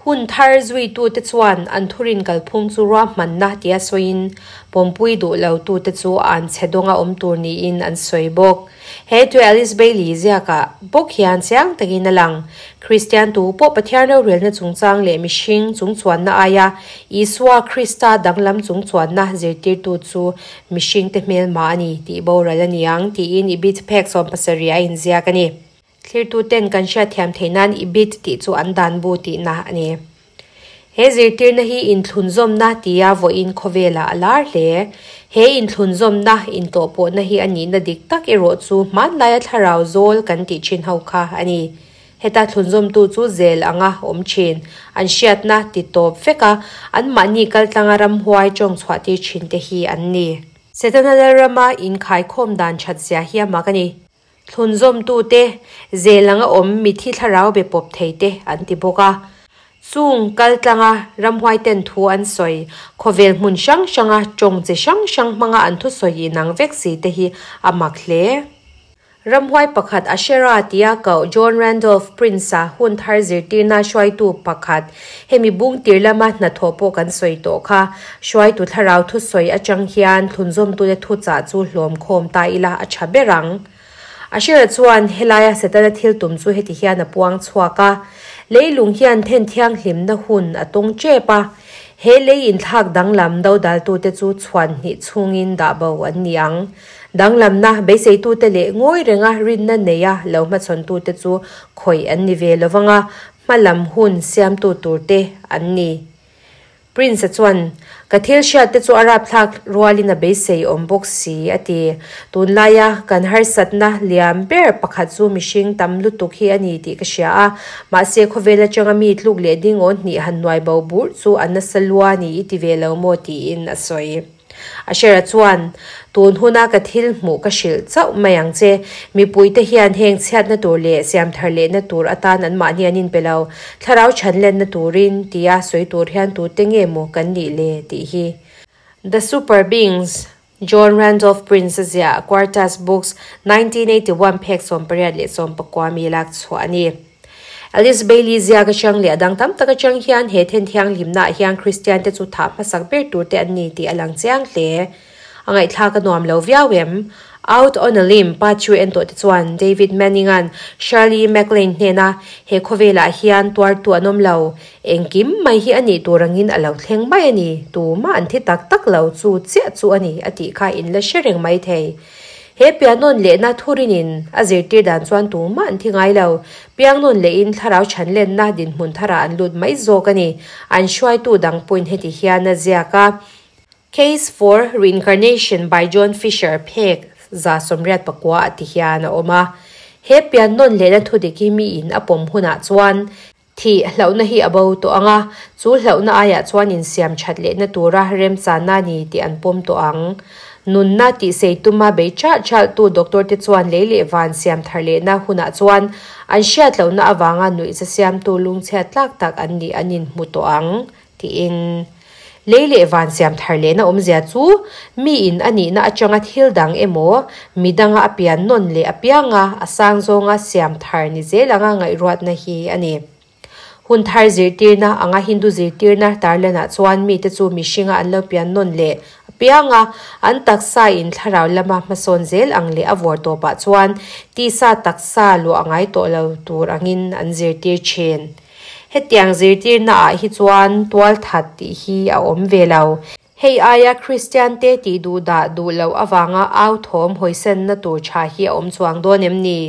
Hun thar zuitute chuan an thurin kalphung chu ruahmanna tia sawiin, pawmpui duh lotute chu an chhe dawnga awm tur niin an sawi bawk. He thu Alice Bailey ziakah bawk hian chiang takin a lang. Kristian tu pawh Pathian rorelna chungchang leh mihring chungchuanna aia Isua Krista danglam chungchuanna zirtirtu chu mihringte hmelma a ni tih boral a ni ang tiin Ibid phek 70 a inziak a ni. Thlirtuten kan hriatthiam theih nan Ibid tih chu an dan bu tihna a ni. He zirtirna hi inthlunzawmna tia vawiin khawvelah a lar hle. He inthlunzawmna, intawhpawhna hi a nihna dik tak erawh chu hmanlaia thlarau zawl kan tih thin ho kha a ni. Heta thlunzawmtu chu zel anga awm thin, an hriatna ti tawp vek a, anmahni kaltlanga ramhuai tawng chhuahtir thin te hi an ni. Setana Lalrama inkhaikhawm dan that zia hi a mak a ni. Thlunzawmtute, zel anga awm mithi thlarau be pawp thei te an ti bawk a. Chung kal tlanga ramhuaiten thu an sawi, khawvel hmun hrang hranga tawng chi hrang hrang hmanga an thusawi inang vek si te hi a mak hle. Ramhuai pakhat Asherah tia koh John Randolph Prince-a hun thar zirtirna hruaitu pakhat hemi bung tir lama hnathawh pawh kan sawi tawh kha. Hruaitu thlarau thusawi atang hian thlunzawmtute thuchah chu hlawm khawm ta ila a tha ber ang. Asherah chuan helaia Setana thil tum chu heti hian a puang chhuak a, Leilung hian then thianghlimna hun a tawng tep a, he lei inthlak danglam dodaltute chu chhuan hnih chhungin dah bo an ni ang. Danglamna beiseitute leh ngawi renga rinna neia lo hmachhawntute chu khawih an ni ve lovang a, hmalam hun siamtu turte an ni. Prince-a chuan, Ka thil hriatte chu a rapthlak rualin a beisei awm bawk si, a ti. Tunlaia kan harsatna liam ber pakhat chu mihring tam lutuk hi a ni tih ka hria a, mahse khawvel atanga mi tluk leh ding awn hnih han nuai bo burh chu a nasa lua ni i ti ve lo maw tiin a sawi. Ashera chuan, Tun huna ka thil hmuh ka hrilh chauh mai ang che. Mipuite hian heng chhiatna tur leh siamthar lehna tur atan anmahni an inpe lo. Thlarau chhanlenna turin tia sawi tur hian tute nge maw kan nih le tih hi. The Super Beings, John Randolph Prince a ziah Quartus Books, 1981 phek 89 mi lak chhuah a ni. Alice Bailey ziak atang leh a dang tam tak atang hian he then thianghlimnaah hian Kristiante chu thah hmasak ber tur te an ni tih a lang chiang hle. A ngaihthlak a nuam lo viau em? Out on a Limb pa chu en tawh te chuan David Manning-a'n Shirley MacLaine hnena he khawvelah hian tuartu an awm lo, engkim mai hi a nih tur angin a lo thleng mai a ni, tumah an thi tak tak lo chu chiah chu a ni a tih kha in la hre reng mai thei. He piannawn lehna thurinin a zirtir dan chuan tumah an thi ngai lo. Piangnawn lehin thlarau chhanlenna dinhmun tharah an lut mai zawk a ni. An hruaitu dang pawhin heti hian a ziak a, Case for Reincarnation by John Fisher phek 189 a ti hian a awm a. He piannawn lehna thudik hi miin a pawm hunah chuan Thih hlauhna hi a bo tawh ang a, chu hlauhna aiah chuan insiam that lehna tura remchanna a ni tih an pawm tawh ang. Nunna tihsei tuma bei chalh chalhtu doctor te chuan lei leh van siam thar lehna hunah chuan an hriat lohna avanga nuihza siamtu lungchhiat tlak tak an nih an inhmu tawh ang tiin. Lei leh van siam thar lehna awmzia chu miin a nihna atanga thil dang emaw, mi danga a pian nawn leh apianga a sang zawnga siam thar ni zel anga ngaihruatna hi a ni. Hun thar zirtirna anga Hindu zirtirna tarlanah chuan mite chu mihringa an lo pian nawn leh apianga an taksa in thlarau lama hmasawn zel ang leh a vawr tawpah chuan tisa taksa luah ngai tawh lo tur angin an zirtir thin. Hetiang zirtirna ah hi chuan tualthat tih hi a awm ve lo. Hei aia Kristiante tih duh dah duh loh avanga au thawm hawisanna tur tha hi a awm chuang dawn em ni?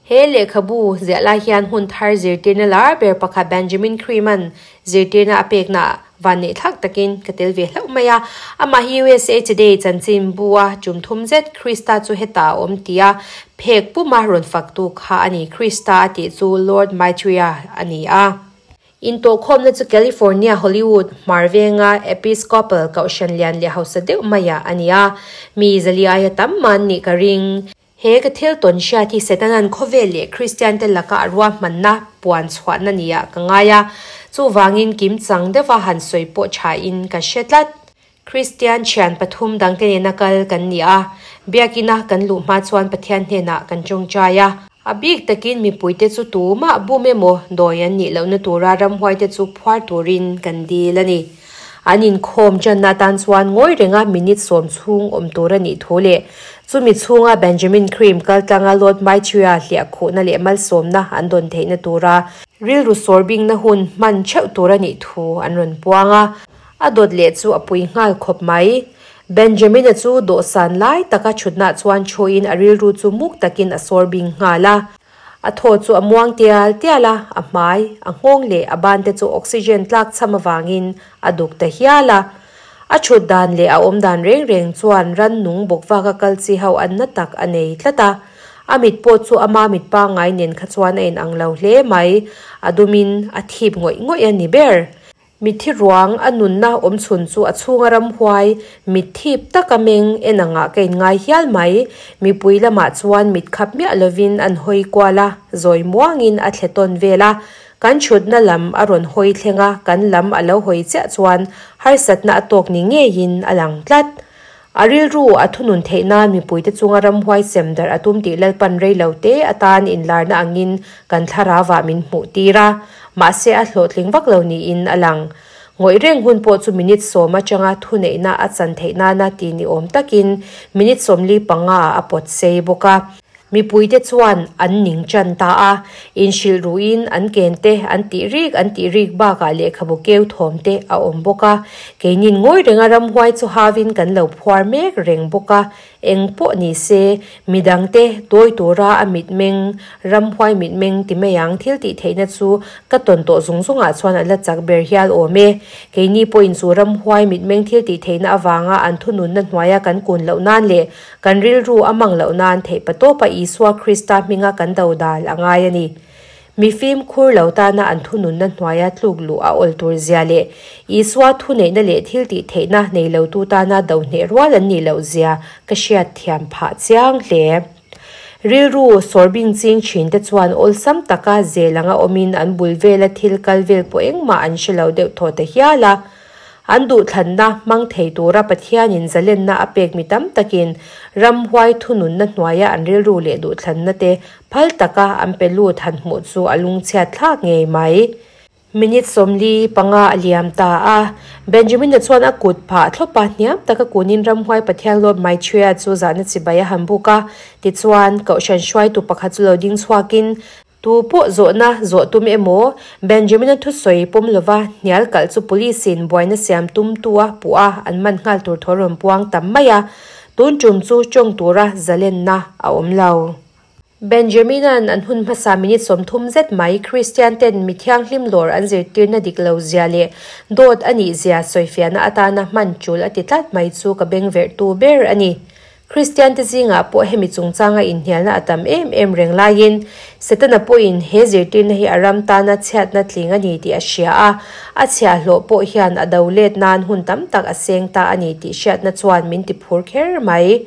He lehkhabu ziah lai hian hun thar zirtirna lar ber pakhat Benjamin Cream-a'n zirtirna a pekna Vanneih thlak takin ka tel ve hlauh mai a. Amah hi USA Today chanchin bu a tum thum zet Krista chu hetah a awm tih a phek puma rawn faktu kha a ni. Krista a tih chu Lord Maitreya a ni a. Intawhkhawmna chu California Hollywood hmar venga Episcopal Kohhran lian leh hausa deuh maiah a ni a. Mi zali aia tam man nih ka ring. He ka thil tawn hriat hi Setana'n khawvel leh Kristiante laka a ruahmanna puan chhuahna niah ka ngai a, chuvangin kim chang deuha han sawi pawh thain ka hre tlat. Kristian thian pathum dangte nena kal kan ni a, biakina kan luh hma chuan Pathian hnenah kan tawngtai a. A bik takin mipuite chu tumah bum emaw dawi an nih lohna tura ramhuaite chu phuar turin kan dil a ni. An inkhawm channa atan chuan ngawi renga minute sawm chhung awm tur a nih thu leh chumi chhunga Benjamin Cream kaltlanga Lord Maitreya hliah khuhna leh malsawmna an dawn theihna tura rilru sawr bingna hun hman theuh tur a nih thu an rawn puang a. A dawt leh chu a pui nghal khawp mai. Benjamin-a chu dawhsan lai taka thutnah chuan thuin a rilru chu muk takin a sawr bing nghal a. A thaw chu a muang tial tial a, a hmai, a nghawng leh a ban te chu oxygen tlak cham avangin a duk ta hial a. A thut dan leh a awm dan reng reng chuan rannung bawk vaka kal chi ho an na tak a nei tlat a. A mit pawh chu ama mit pangngai nen kha chuan a inang lo hle mai, a dumin a thip ngawih ngawih a ni ber. Mitthi ruang a nunna awm chhun chu a chhunga ramhuai mit thip taka meng en angah ka inngai hial mai. Mipui lamah chuan mit khap miah lovin an hawi kual a, zawi muangin a thle tawn vel a. Kan chhutna lam a rawn hawi thleng a, kan lam a lo hawi chiah chuan harsatna a tawk ni ngeiin a lang tlat. A rilru a thunun theih nan mipuite chunga ramhuai sem darh a tum tih Lalpan rei lo te atan inlarna angin kan thlarauah min hmuh tir a, mahse a hlawhtling vak lo niin a lang. Ngawih reng hun pawh chu minute sawm atanga thuneihna a chan theih nana ti ni awm takin minute 45 ah a pawt sei bawk a. Mipuite chuan an ning chan ta a, inhrilh ruhin an ken te an tih rik an tih rik bakah lehkhabu keu thawm te a awm bawk a. Keinin ngawi renga ramhuai chu hauin kan lo phuar mek reng bawk a, eng pawh ni se midangte tawi tura a mitmeng, ramhuai mitmeng ti mai ang thil tih theihna chu ka tawn tawh zung zungah chuan a la chak ber hial awm e. Keini pawhin chu ramhuai mitmeng thil tih theihna avanga an thununna hnuaia kan kun loh nan leh Kan rilru a mang loh nan theih patawpa Isua Krista hminga kan do dal a ngai a ni. Mi fimkhur lo tana an thununna hnuaia tluk luh a awl tur zia leh Isua thuneihna leh thiltih theihna nei lotu tana do hneh rual an nih loh zia ka hriat thiam phah chiang hle. Rilru sawrbing ching thin te chuan awlsam taka zel anga awmin an bul vela thil kal vel pawh engmah an hre lo deuh thaw ta hial a. An duhthlanna hmang thei tura Pathianin zalenna a pek mi tam takin ramhuai thununna hnuaia an rilru leh duhthlanna te phal taka an pe lut han hmuh chu a lungchhiat thlak ngei mai. Minute 45 a liam ta a, Benjamin-a chuan a kut phah thlawp a, hniam taka kunin ramhuai Pathian Lord Maitreya chu zahna chibai a han buk a. Tichuan, Kohhran hruaitu pakhat chu lo ding chhuakin, Tu pawh zawhna zawh tum emaw, Benjamin-a thusawi pawm lova hnial kalh chu police-in buaina siam tum tu a puh a, an man nghal tur thaw rawn puang tam mai a, tun tum chu tawng tura zalenna a awm lo. Benjamin-a'n an hun hmasa minute 30 zet mai Kristian-ten mi thianghlim lawr an zirtirna dik lo zia leh dawt a nih zia sawifiahna atana hman tul a ti tlat mai chu ka beng verhtu ber a ni. Kristiante zingah pawh hemi chungchanga inhnialna a tam em em reng laiin, Setana pawhin he zirtirna hi a ram tana chhiatna tling a ni tih a hria a, a chhiahhlawh pawh hian a do let nan hun tam tak a seng ta a ni tih hriatna chuan min ti phur kher mai.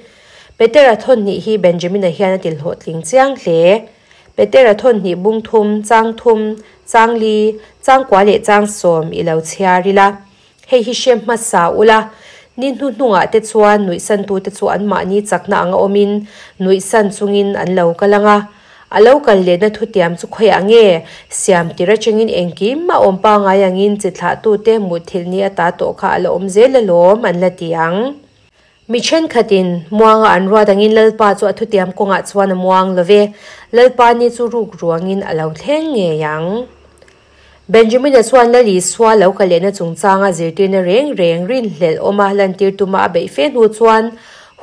Petera thawnhnih hi Benjamina hian a tilhlawhtling chiang hle. Petera thawnhnih bung thum, chang thum, chang li, chang kua leh chang sawm i lo chhiar ila. Hei hi hre hmasa ula, ni hnuhnungah te chuan nuihsantute chu anmahni chakna anga awmin nuihsan chungin an lo kal ang a. A lo kal lehna thutiam chu khawiah nge siam tir atangin engkim a awm pangngai angin chi thlahtute mutthilh ni ata tawh kha a la awm zel alawm an la ti ang. Mi thenkhatin muanga an ruat angin Lalpa chu a thutiam kawngah chuan a muang lo ve, Lalpa ni chu ruk ruangin a lo thleng ngei ang. Benjamin-a chuan Lal Isua lo kal lehna chungchanga zirtirna reng reng rinhlelh awma lantir tuma a beih fe hnu chuan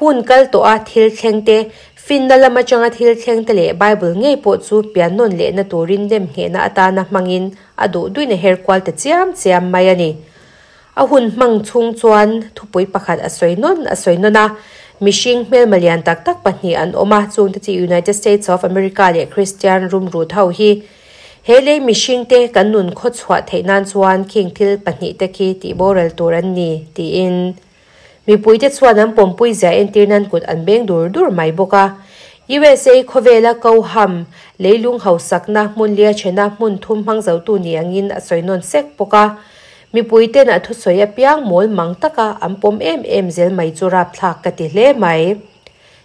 hun kal tawha thil thleng te, finna lam atanga thil thleng te leh Bible ngei pawh chu pian nawn lehna turin nemnghehna atana hmangin a duh duin a her kual ta chiam chiam mai a ni. A hun hmang chhung chuan thupui pakhat a sawi nawn a sawi nawn a, mihring hmelma lian tak tak pahnih an awm a, chungte chu United States of America leh Kristian rumrut ho hi. He lei mihringte kan nun khawchhuah theih nan chuan khing thil pahnihte khi tih boral tur an ni, tiin mipuite chuan an pawmpui zia entir nan kut an beng dur dur mai bawk a. USA khawvela koham, leilung hausakna, hmun lia chhena hmun thum hmang zotu ni angin a sawi nawn sek bawk a. Mipuiten a thusawi apiang mawl mang taka an pawm em em zel mai chu rapthlak ka ti hle mai.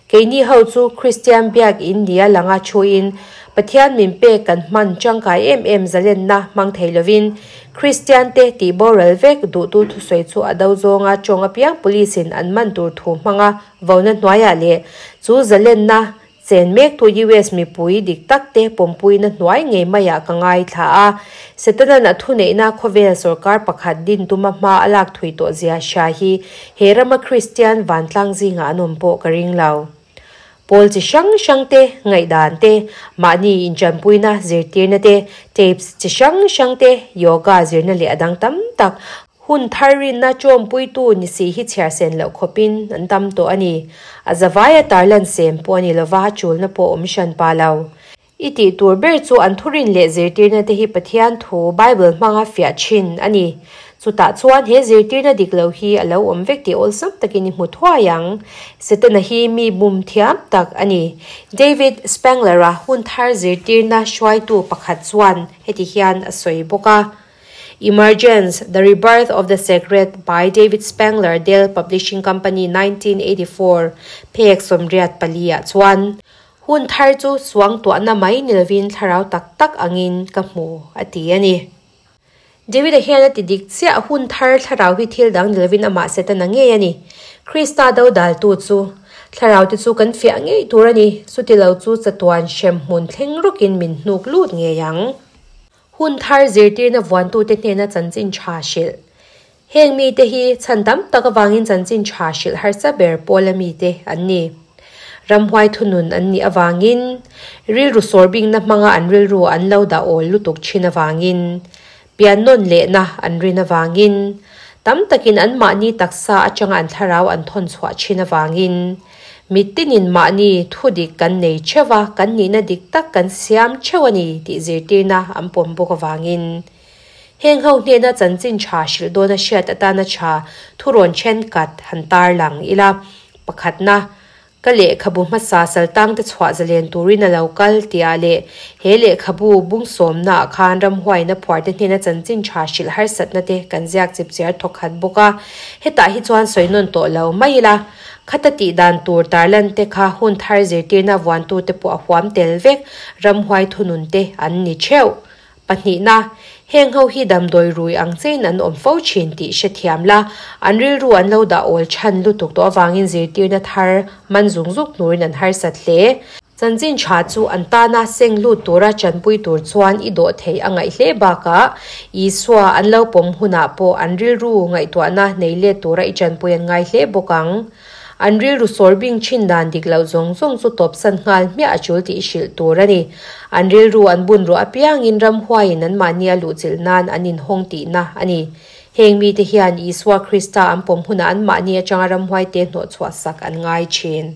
Keini ho chu Kristian biakinn nia langa thuin Pathian min pek kan hman tangkai em em zalenna hmang thei lovin Kristiante tih boral vek duhtu thusawi chu a do zawnga tawng apiang police in an man tur thu hmanga vona hnuaiah leh chu zalenna chen mektu US mipui dik tak te pawmpuina hnuai ngei maiah ka ngaithla a. Setanan a thuneihna khawvel sorkar pakhat din tuma hma a lak thui tawh zia hria hi he rama Kristian vantlang zingah an awm pawh ka ring lo. Pawl chi hrang hrang te, ngaihdan te, mahni inchanpuina zirtirna te, tapes chi hrang hrang te, yoga zirna leh a dang tam tak hun thar rinna tawmpuitu ni si hi chhiar sen loh khawpin an tam tawh a ni. A zavaia tarlan sem pawh a ni lova, a chulna pawh awm hran pa lo. I tih tur ber chu an thurin leh zirtirna te hi Pathian thu, Bible, hmanga fiah thin a ni. Chutah chuan he zirtirna dik lo hi a lo awm vek tih awlsam takin i hmu thuai ang. Setana hi mi bum thiam tak a ni. David Spangler-a hun thar zirtirna hruaitu pakhat chuan heti hian a sawi bawk a. Emergence, The Rebirth of the Sacred by David Spangler, Dell Publishing Company, 1984, phek 84 ah chuan, Hun thar chu suangtuahna mai ni lovin thlarau tak tak angin ka hmu, a ti a ni. David-a hian a ti dik chiah, hun thar thlarau hi thil dang ni lovin amah Setana ngei a ni. Krista dodaltu chu thlarau te chu kan fiah ngei tur a ni, chuti lo chu chatuan hremhmun thleng rukin min hnuk lut ngei ang. Hun thar zirtirna vuantute hnena chanchin tha hrilh. Heng mite hi chhan tam tak avangin chanchin tha hrilh harsa ber pawla mite an ni. Ramhuai thunun an nih avangin, rilru sawrbingna hmanga an rilru an lo dah awl lutuk thin avangin, pian nawn lehna an rin avangin, tam takin anmahni taksa atanga an thlarau an thawn chhuah thin avangin, Mitinin mahni thu dik kan nei theuh a, kan nihna dik tak kan siam theuh a ni tih zirtirna an pawm bawk avangin heng ho hnena chanchin tha hrilh dawna hriat atana tha thurawn thenkhat han tarlang ila. Pakhatna, ka lehkhabu hmasa saltangte chhuah zalen turin a lo kal tihah leh he lehkhabu bungsawmnaah khan ramhuaina phuarte hnena chanchin tha hrilh harsatna te kan ziak chipchiar thawkhat bawk a, hetah hi chuan sawi nawn tawh lo mai ila. Khata tih dan tur tarlan te kha hun thar zirtirna vuantute pawh a huam tel vek, ramhuai thunun te an ni theuh. Pahnihna, heng ho hi damdawi rui ang chein an awm fo thin tih hrethiam la, an rilru an lo dah awl chhan lutuk tawh avangin zirtirna thar man zung zuk hnurin an harsat hle. Chanchin tha chu an tana seng lut tura chanpui tur chuan i dawh theih a ngaih hle bakah Isua an lo pawm hunah pawh an rilru ngaihtuahna nei let tura i chanpui an ngai hle bawk ang. An rilru sawr bing thin dan dik loh zawng zawng chu tawpsan nghal hmiah a tul tih i hrilh tur a ni. An rilru an bun ruah apiangin ramhuaiin anmahni a luhchilh nan an inhawng tihna a ni. Heng mite hian Isua Krista an pawm hunah anmahni atanga ramhuaite hnawhchhuahsak an ngai thin.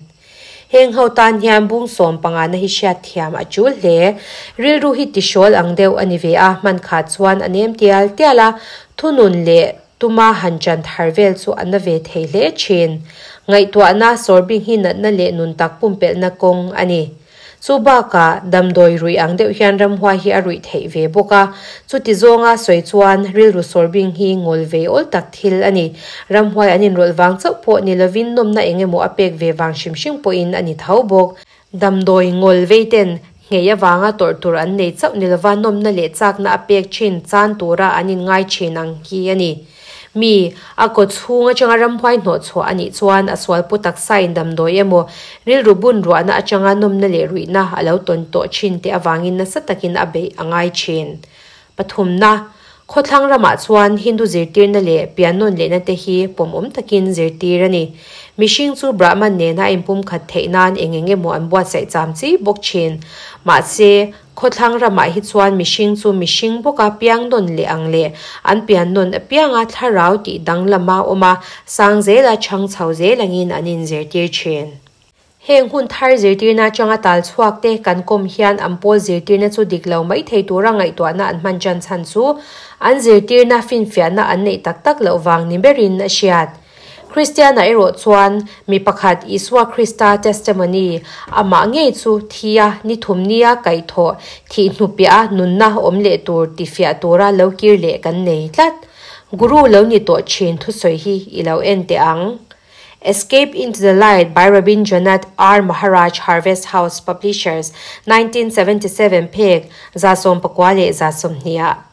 Heng ho tan hian bung 15 na hi hriat thiam a tul hle. Rilru hi tihrawl ang deuh a ni ve a, hman kha chuan a nem tial tial a, thunun leh tuma han chan thar vel chu a na ve thei hle thin. Ngaihtuahna, sawrbing hi natna leh nun tak pumpelhna kawng a ni. Chu bakah, damdawi ruih ang deuh hian ramhuai hi a ruih theih ve bawk a. Chuti zawnga sawi chuan rilru sawrbing hi ngawl ve awl tak thil a ni. Ramhuai an inrawlh vang chauh pawh ni lovin nawmna eng emaw a pek ve vang hrim hrim pawhin a ni tho bawk. Damdawi ngawl vei ten nghei avanga tawrh tur an nei chauh ni lova nawmna leh chakna a pek thin chan tura an inngai thin ang hi a ni. Mi, a kaw chhung atanga ramhuai hnawh chhuah a nih chuan a sualpu taksain damdawi emaw, rilru bun ruahna atanga nawmna leh ruihna a lo tawn tawh thin te avangin nasa takin a beih a ngai thin. Pathumna, Khawthlang ramah chuan Hindu zirtirna leh piannawn lehna te hi pawmawm takin zirtir a ni. Mihring chu Brahman nena a inpumkhat theih nan eng eng emaw an buatsaih cham chi bawk thin. Mahse, Khawthlang ramah hi chuan mihring chu mihring bawka piang nawn leh ang leh an pian nawn apianga thlarau tih danglama awm a, sang zela chhang chho zel angin an inzirtir thin. Heng hun thar zirtirna atanga tal chhuak te kan kawm hian an pawl zirtirna chu dik lo mai thei tura ngaihtuahna an hman tan chhan chu an zirtirna finfiahna an neih tak tak loh vang ni berin a hriat. Kristiana erawh chuan mi pakhat Isua Krista testimony, amah ngei chu thia ni thum nia kaihthawh thih hnupiah a nunna awm leh tur tifiah tura lo kir leh kan nei tlat. Guru lo ni tawh thin thusawi hi i lo en teh ang. Escape into the Light by Rabindranath R. Maharaj Harvest House Publishers, 1977 phek 190 leh 120 ah.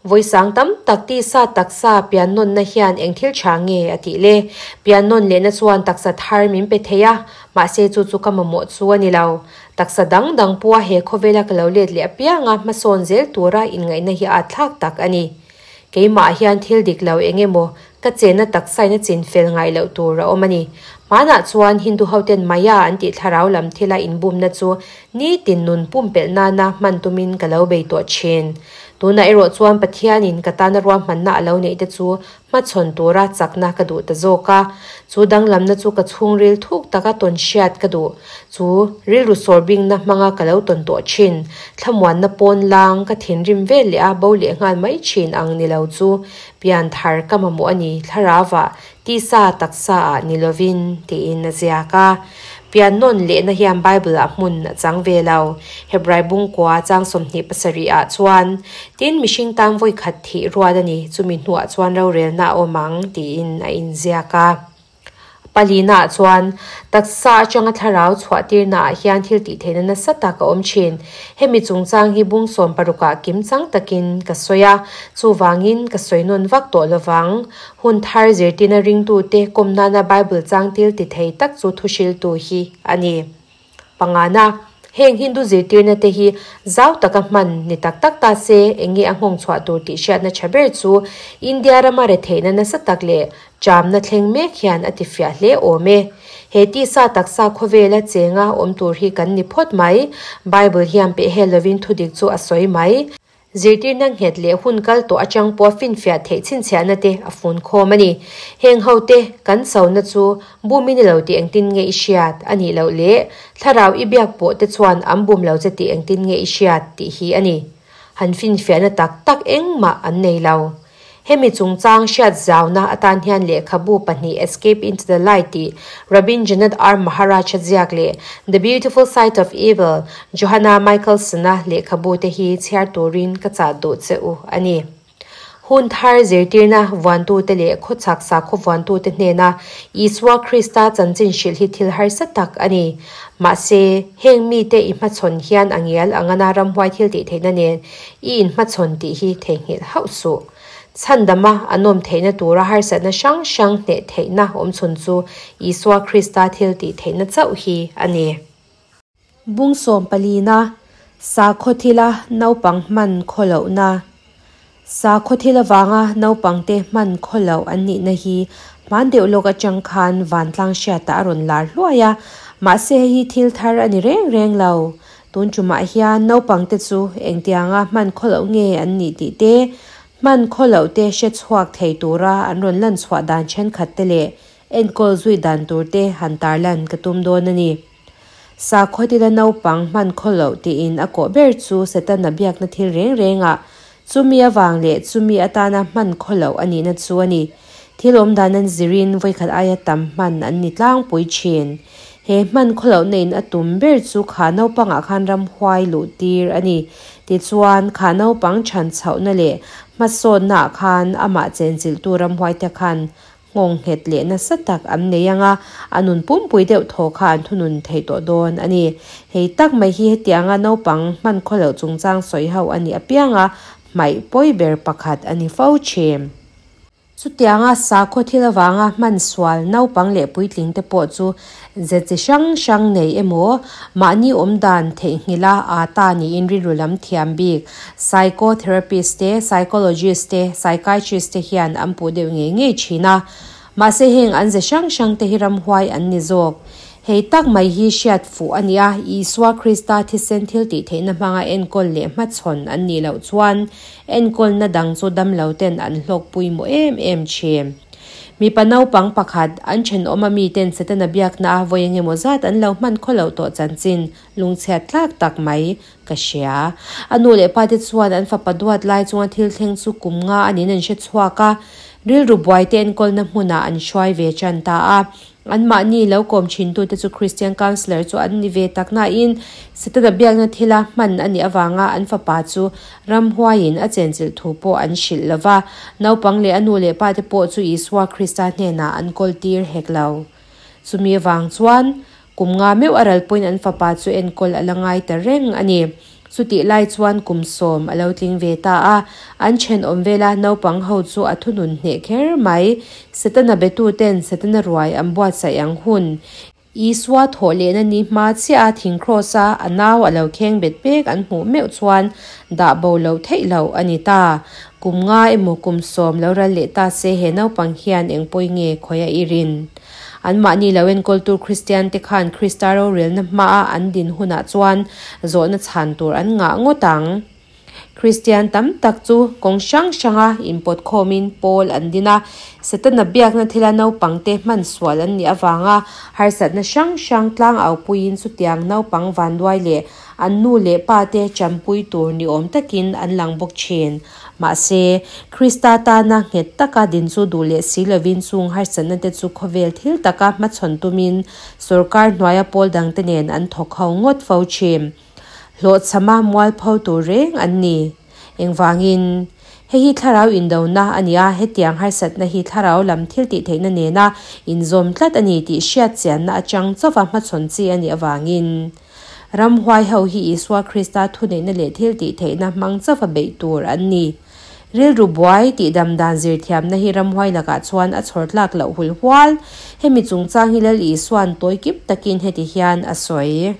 Vawi sang tam tak tisa taksa pian nawnna hian eng thil tha nge a tih le? Pian nawn lehna chuan taksa thar min pe thei a, mahse chu chu ka mamawh chu a ni lo. Taksa dang dang pawha he khawvela ka lo let leh apianga hmasawn zel tura inngaihna hi a thlak tak a ni. Keimah hian thil dik lo eng emaw ka chenna taksain a chin fel ngai loh tur a awm a ni. Hmanah chuan Hindu hoten Maya an tih thlarau lam thila inbumna chu nitin nun pumpelh nana hman tumin ka lo bei tawh thin. Tunah erawh chuan Pathianin ka tana ruahmanna a lo neih te chu hmachhawn tura chakna ka duh ta zawk a. Chu danglamna chu ka chhungril thuk taka tawn hriat ka duh. Chu rilru sawrbingna hmanga ka lo tawn tawh thin. Thlamuanna pawn lang ka thinrim vel leh a bo leh nghal mai thin ang ni lo chu pian thar ka mamawh a ni, thlarauah, tisa taksa ah ni lovin, tiin a ziak a. Pian nawn lehna hian Bible-ah hmun a chang ve lo. Hebrai bungkua chang 27 ah chuan, Tin, mihring tan vawi khat thih ruat a ni, chumi hnuah chuan rorelna a awm ang, tiin a inziak a. Palinaah chuan, taksa atanga thlarau chhuahtirnaah hian thil tihtheihna nasa tak a awm thin. Hemi chungchang hi bung sawmparukah kimchang takin ka sawi a, chuvangin ka sawi nawn vak tawh lovang. Hun thar zirtirna ringtute kawm nana Bible chang til ti thei tak chu thuhriltu hi a ni. Pangana, heng Hindu zirtirna te hi zau taka hman ni tak tak ta se eng nge a nghawng chhuah tur tih hriatna tha ber chu India rama retheihna nasa tak leh chamna thleng mek hian a tifiah hle awm e. He tisa taksa khawvela chenga awm tur hi kan ni phawt mai. Bible hian pehhel lovin thudik chu a sawi mai. Zirtirna nghet leh hun kal tawh atang pawh finfiah theih chhinchhiahna te a fun khawm a ni. Heng ho te kan chona chu bum i ni lo tih engtin nge i hriat a nih loh leh thlarau i biak pawh te chuan an bum lo che tih engtin nge i hriat tih hi a ni. Han finfiahna tak tak engmah an nei lo. Hemi chungchang hriat zauna atan hian lehkhabu pahnih Escape into the Light tih Rabindranath R. Maharaj-a ziak leh The Beautiful Side of Evil, Johanna Michaelson-a lehkhabu te hi chhiar turin ka chah duh che u a ni. Hun thar zirtirna vuantute leh khawchhak sakhaw vuantute hnena Isua Krista chanchin hrilh hi thil harsa tak a ni. Mahse, heng mite i hmachhawn hian a ngial angana ramhuai thil tih theihna nen I inhmachhawn tih hi theihnghilh hauh suh. Chhandama an awm theihna tura harsatna hrang hrang hneh theihna awmchhun chu Isua Krista thil tih theihna chauh hi a ni. Bung sawmpalina, Sakhaw thila naupang hman khaw lohna. Sakhaw thil avanga naupangte hman khaw loh an nihna hi hman deuh lawk atang khan vantlang hriatah a rawn lar hluai a, mahse hei hi thil thar a ni reng reng lo. Tun tumah hian naupangte chu engtianga hman khaw loh nge an nih tih te, hman khaw loh te hre chhuak thei tura an rawn lan chhuah dan thenkhat te leh enkawl zui dan tur te han tarlan ka tum dawn a ni. Sakhaw tila naupang hman khaw loh tiin a kawh ber chu Setana biakna thil reng rengah chumi avang leh chumi atana hman khaw loh a nihna chu a ni. Thil awm dan an zirin vawikhat aia tam hman an ni tlangpui thin. He hman khaw lohna in a tum ber chu kha naupangah khan ramhuai luh tir a ni. Tichuan, kha naupang chhan chhohna leh hmasawnnaah khan amah chenchilhtu ramhuaite khan Nghawng nghet leh nasa tak an nei ang a, a nun pumpui deuh thaw kha an thunun thei tawh dawn a ni. Hei tak mai hi hetianga naupang hman khaw loh chungchang sawi ho a nih apianga hmaih pawi ber pakhat a ni fo thin. Chutianga sakhaw thil avanga hman sual naupang leh puitling te pawh chu ze chi hrang hrang nei emaw, mahni awmdan theihnghilha aa ta niin rilru lam thiam bik Psychotherapist te, psychologist te, psychiatrist te hian an puh deuh ngei ngei thin a. Mahse heng an ze hrang hrang te hi ramhuai an ni zawk. Hei tak mai hi hriat fuh a nia, Isua Krista thisen thil tih theihna hmanga enkawl leh hmachhawn an nih loh chuan enkawlna dang chu damlo ten an hlawk pawimawh em em thin. Mipa naupang pakhat, an thenawm a miten Setana biakna a vawi engemaw zat an lo hman khaw loh tawh chanchin lungchhiat tlak tak mai Ka hria. A nu leh pa te chuan an fapa duat lai chunga thil thleng chu kum nga a niin an hre chhuak a, rilru buai te enkawlna hmunah an hruai ve tan ta a. Anmahni lo kawm thintute chu Christian Counsellor chu an ni ve tak nain Setana biakna thila hman a nih avanga an fapa chu ramhuaiin a chenchilh thu pawh an hrilh lo va, naupang leh a nu leh pa te pawh chu Isua Krista hnenah an kawltir hek lo. Chumi avang chuan Kum nga meuh a ral pawhin an fapa chu enkawl a la ngai ta reng a ni. Chutih lai chuan kum sawm a lo tling ve ta a, an thenawm vela naupang ho chu a thunun hneh kher mai. Setana betuten Setana ruai an buatsaih ang hun. Isua thawh lehna ni hma chiah a thing kraws a a nau a lo kheng bet mek an hmuh meuh chuan dah bo lo theih loh a ni ta. Kum nga emaw kum sawm lo ral leh ta se he naupang hian eng pawi nge khawi a i rin? Anmahni lo enkawltu Kristiante khan Krista rorelna hmaa an din hunah chuan zawhna chhan tur an ngah ngawt ang. Kristian tam tak chu kawng hrang hranga inpawt khawmin pawl an din a, Setana biakna thila naupangte hman sual an nih avanga harsatna hrang hrang tlangaupuiin chutiang naupang vanduai leh an nu leh pate chanpui tur ni awm takin an lang bawk thin. Mahse, Krista tana nghet taka din chu duh leh si lovin chung harsatna te chu khawvel thil taka hmachhawn tumin sawrkar hnuaia pawl dangte nen an thawk ho ngawt fo thin. Hlawhchhama mualpho tur reng an ni. Engvangin? Hei hi thlarau indona a ni a, hetiang harsatna hi thlarau lam thil tih theihna nena inzawm tlat a ni tih hriat chianna atang chauva hmachhawn chi a nih avangin ramhuai ho hi Isua Krista thuneihna leh thil tih theihna hmang chauva beih tur an ni. Rilru buai tih dam dan zirthiamna hi ramhuai lakah chuan a chhawr tlak loh hul hual. Hemi chungchang hi Lal Isua'n tawi kip takin heti hian a sawi.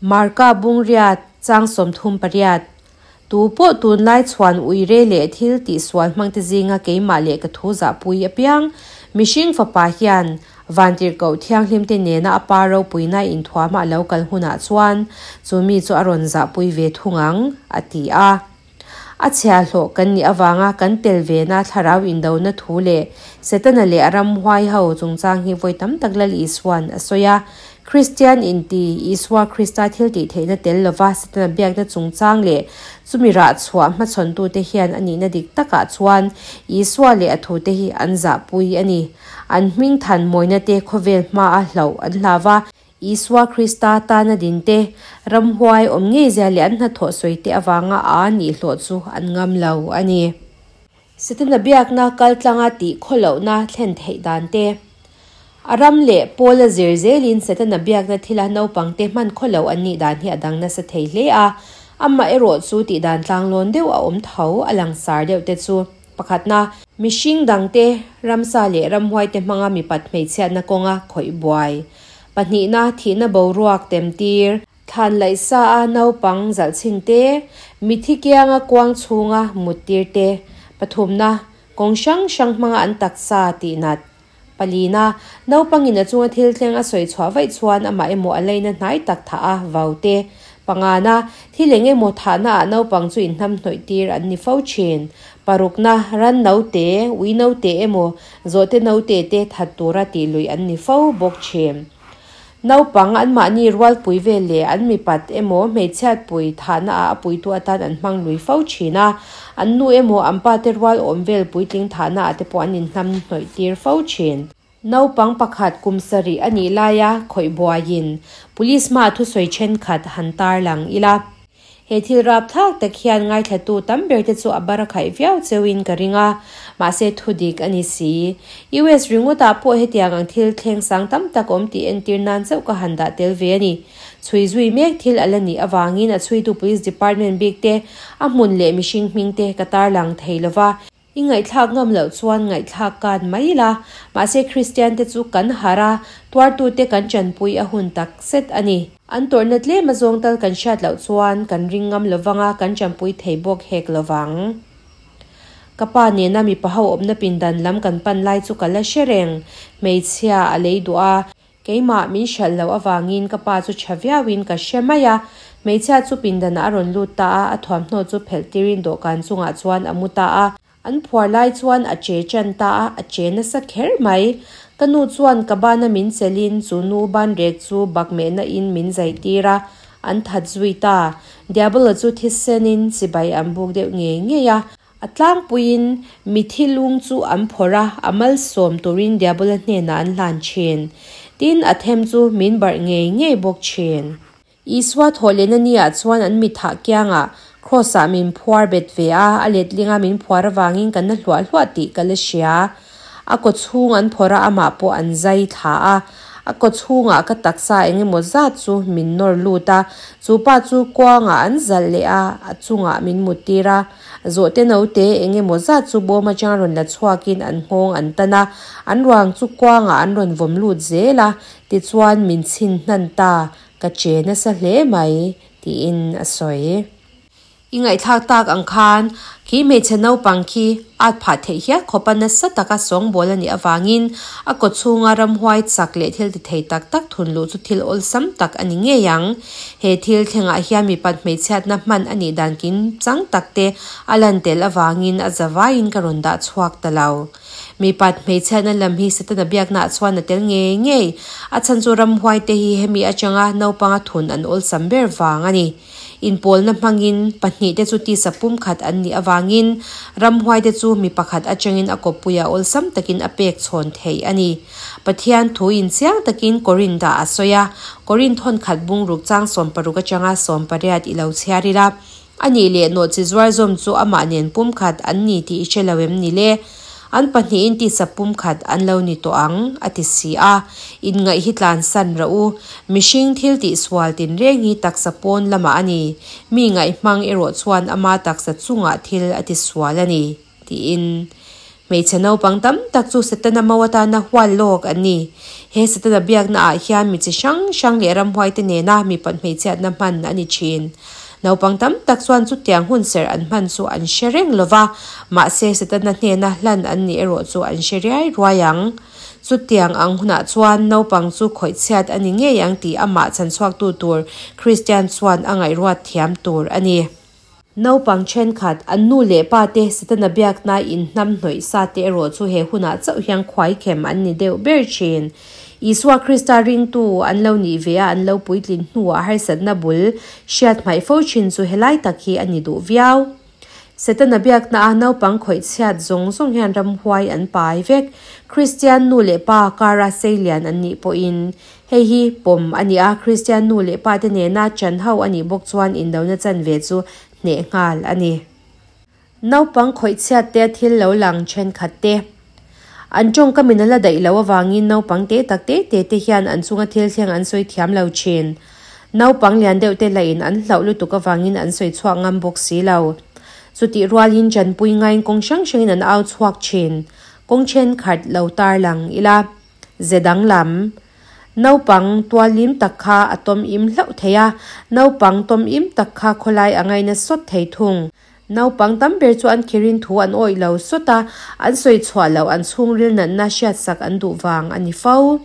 Marka Bungriat, Chang 38, Tu pawh tunlai chhuan uire leh thil tihsual hmangte zinga keimah leh ka thu zahpui apiang, mihring fapa hian Vantirhkoh Thianghlimte nena a pa ropuina inthuama a lo kal hunah chuan chu mi chu a rawn zahpui ve thung ang, a ti a. A chhiahhlawh kan nih avanga kan tel vena thlarau indona thu leh Setana leh a ramhuai ho chungchang hi vawi tam tak Lal Isua'n a sawi a. Kristian inti Isua Krista thil tih theihna tel lova Setana biakna chungchang leh chumi rah chhuah hmachhawntute hian a nihna dik takah chuan Isua leh a thute hi an zahpui a ni. An hming than mawina te khawvel hmaa hlauh an hlau va, Isua Krista tana dinte, ramhuai awm ngei zia leh an hnathawh sawite avanga a nih hlawh chu an ngam lo a ni. Setana biakna kaltlanga tih khawlohna thlen theih dan te, a ram leh Paula zir zelin Setana biakna thila naupangte hman khawloh an nih dan hi a dang nasa thei hle a, amah erawh chu tih dan tlanglawn deuh a awm tho a langsar deuh te chu. Pakhatna, mihring dangte, ramsa leh ramhuaite hmanga mipat hmeichhiatna kawnga khawih buai. Pahnihna, thihna boruak temtir. Thlan laih sa a naupang zalh chhin te, mithi kianga kuang chhunga muttir te. Pathumna, kawng hrang hrang hmanga an taksa tihnat. Palina, naupangin a chunga thil thleng a sawi chhuah vaih chuan amah emaw a leina hnai tak thah a vau te. Pangana, thil eng emaw thahna ah naupang chu inhnam hnawih tir an ni fo thin. Parukna, ran naute, ui naute emaw zawhte naute te that tura tih luih an ni fo bawk thin. Naupang anmahni rualpui vel leh an mipat emaw hmeichhiatpui thahna ah a puitu atan an hmang lui fo thin a, an nu emaw an pate rual awm vel puitling thahna ah te pawh an inhnam hnawih tir fo thin. Naupang pakhat kum sarih a nih laia khawih buaiin Police hmaah thusawi thenkhat han tarlang ila. He thil rapthlak tak hian ngaithlatu tam ber te chu a bar a khaih viau cheuin ka ring a, mahse thudik a ni si. US ringawtah pawh hetiang ang thil thleng sang tam tak awm tih entir nan chauh ka han dah tel ve a ni. Chhui zui mek thil a la nih avangin a chhuitu Police Department bik te, a hmun leh mihring hming te ka tarlang thei lova. I ngaihthlak ngam loh chuan ngaihthlak kan mai la, mahse Kristian te chu kan harh a, tuartute kan chanpui a hun tak zet a ni. An tawrhna tlem a zawng tal kan hriat loh chuan kan ring ngam lovang a, kan chanpui thei bawk hek lovang. Ka pa nena mipa ho awmna pindan lam kan pan lai chu ka la hre reng, hmeichhia a lei duh a, Keimah min hralh loh avangin ka pa chu tha viauin ka hre mai a. Hmeichhia chu pindanah a rawn lut ta a, a thuamhnaw chu phelh tirin dawhkan chungah chuan a mu ta a. An phuar lai chuan a che ṭan ta a, a che nasa kher mai. Ka nu chuan ka bana min chelhin chu nu banrek chu bakmehna in min zai tir a, an that zui ta. Diabolo chu thisenin chibai an buk deuh ngei ngei a. A tlangpuiin mithi lung chu an phawrh a, a malsawm turin Diabola hnenah an hlan thin. Tin, a them chu min barh ngei ngei bawk thin. Isua thawhlehna niah chuan an mithah kiangah Kraws-ah min phuar bet ve a, a letlinga min phuar avangin ka na hluah hluah tih ka la hria. A kaw chhung an phawrh a, amah pawh an zai thla a. A kaw chhungah ka taksa eng emaw zat chu min nawr lut a, chu pa chu kuangah an zalh leh a, a chungah min muttir a. Zawhte naute eng emaw zat chu bawm atanga rawn la chhuakin an nghawng an tan a, an ruang chu kuangah an rawn vawm lut zel a, tichuan min chhin hnan ta, ka che nasa hle mai, tiin a sawi. I ngaihthlak tak ang khan khi hmeichhe naupang khi at phah theih hial khawpa nasa taka sawngbawl a nih avangin a kawchhunga ramhuai chak leh thil ti thei tak tak thun luh chu thil awlsam tak a ni ngei ang. He thil thlengah hian mipat hmeichhiatna hman a nih dan kin chang tak te a lan tel avangin a zavaiin ka rawn dah chhuak ta lo. Mipat hmeichhiatna lam hi Setana biaknaah chuan a tel ngei ngei. A chhan chu ramhuai te hi hemi atanga naupanga thun an awlsam ber vang a ni. Inpawlna hmangin pahnihte chu tisa pumkhat an nih avangin ramhuaite chu mi pakhat atangin a kawppuia awlsam takin a pek chhawn theih a ni. Pathian thu inchiang takin Korinth-ah a sawi a, Korinth thawnkhat bungruk chang 60 atanga 18 i lo chhiar ila, A nih leh nawhchi zuar zawm chu amah nen pumkhat an ni tih i hre lo em ni le? An pahnihin tisa pumkhat an lo ni tawh ang, a ti si a. Inngaih hi tlansan rawh u. Mihring thil tihsual tinreng hi taksa pawn lamah a ni. Mi ngaihhmang erawh chuan ama taksa chungah thil a tisual a ni, tiin. Hmeichhe naupang tam tak chu Setana mo atana hual lawk an ni. He Setana biakna ah hian mi chi hrang hrang leh ramhuaite nena mipat hmeichhiatna hman a ni thin. Naupang tam tak chuan chutiang hun serh an hman chu an hre reng lo va, mahse Setana hnena hlan an nih erawh chu an hre riai ruai ang. Chutiang ang hunah chuan naupang chu khawihchhiat a ni ngei ang tih amah chhanchhuaktu tur Kristian chuan a ngaihruat thiam tur a ni. Naupang thenkhat, an nu leh pa te Setana biakna inhnam hnawih sa te erawh chu he hunah chauh hian khuaikhem an ni deuh ber thin. Isua Krista ringtu an lo nih ve a, an lo puitlin hnuah harsatna bul hriat hmaih fo thin chu helai tak hi a ni duh viau. Setana biakna a naupang khawih chhiat zawng zawng hian ramhuai an pai vek. Kristian nu leh pa kara seilian an nih pawhin hei hi pawm a ni a, Kristian nu leh pa te nena chan ho a nih bawk chuan indona chanve chu hneh nghal a ni. Naupang khawih chhiat te thil lo lang thenkhat te. An tawngkam in a la daih loh avangin naupang te tak te te te hian an chunga thil thleng an sawi thiam lo thin. Naupang lian deuh te lahin an hlauh lutuk avangin an sawi chhuak ngam bawk si lo. Chutih rualin chanpui ngaiin kawng hrang hrangin an au chhuak thin. Kawng thenkhat lo tarlang ila. Ze danglam. Naupang tualim tak kha a tawm im hlauh thei a, naupang tawm im tak kha khawlai a ngaina sawt thei thung. Naupang tam ber chu an khirin thu an awih lo sawt a, an sawi chhuah loh an chhungril natna hriatsak an duh vang a ni fo.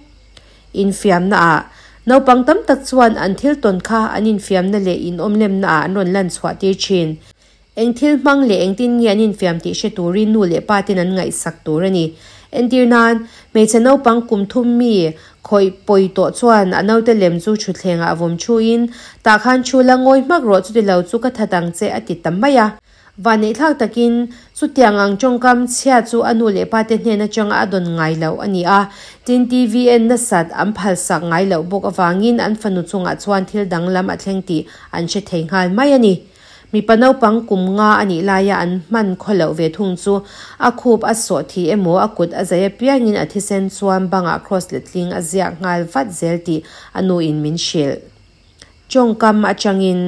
Infiamna ah naupang tam tak chuan an thil tawn kha an infiamna leh inawmlemna ah an rawn lan chhuah tir thin. Eng thil hmang leh engtin nge an infiam tih hre turin nu leh pa ten an ngaihsak tur a ni. Entir nan, hmeichhe naupang kum thum mi khawih pawi tawh chuan a naute lem chu thutthlengah a vawm thuin, Tah khan thu la ngawi hmak rawh chuti lo chu ka that ang che a ti ta mai a. Vanneihthlak takin chutiang ang tawngkam chhia chu a nu leh pa te hnen atanga a dawn ngai loh a ni a. Tin, TV en nasat an phalsak ngai loh bawk avangin an fanu chungah chuan thil danglam a thleng tih an hre thei nghal mai a ni. Mipa naupang kum nga a nih laia an hman khaw loh ve thung chu a khup a sawh thi emaw a kut a zai apiangin a thisen chuan bangah cross letling a ziak nghal vat zel tih a nuin min hrilh. Tawngkam atangin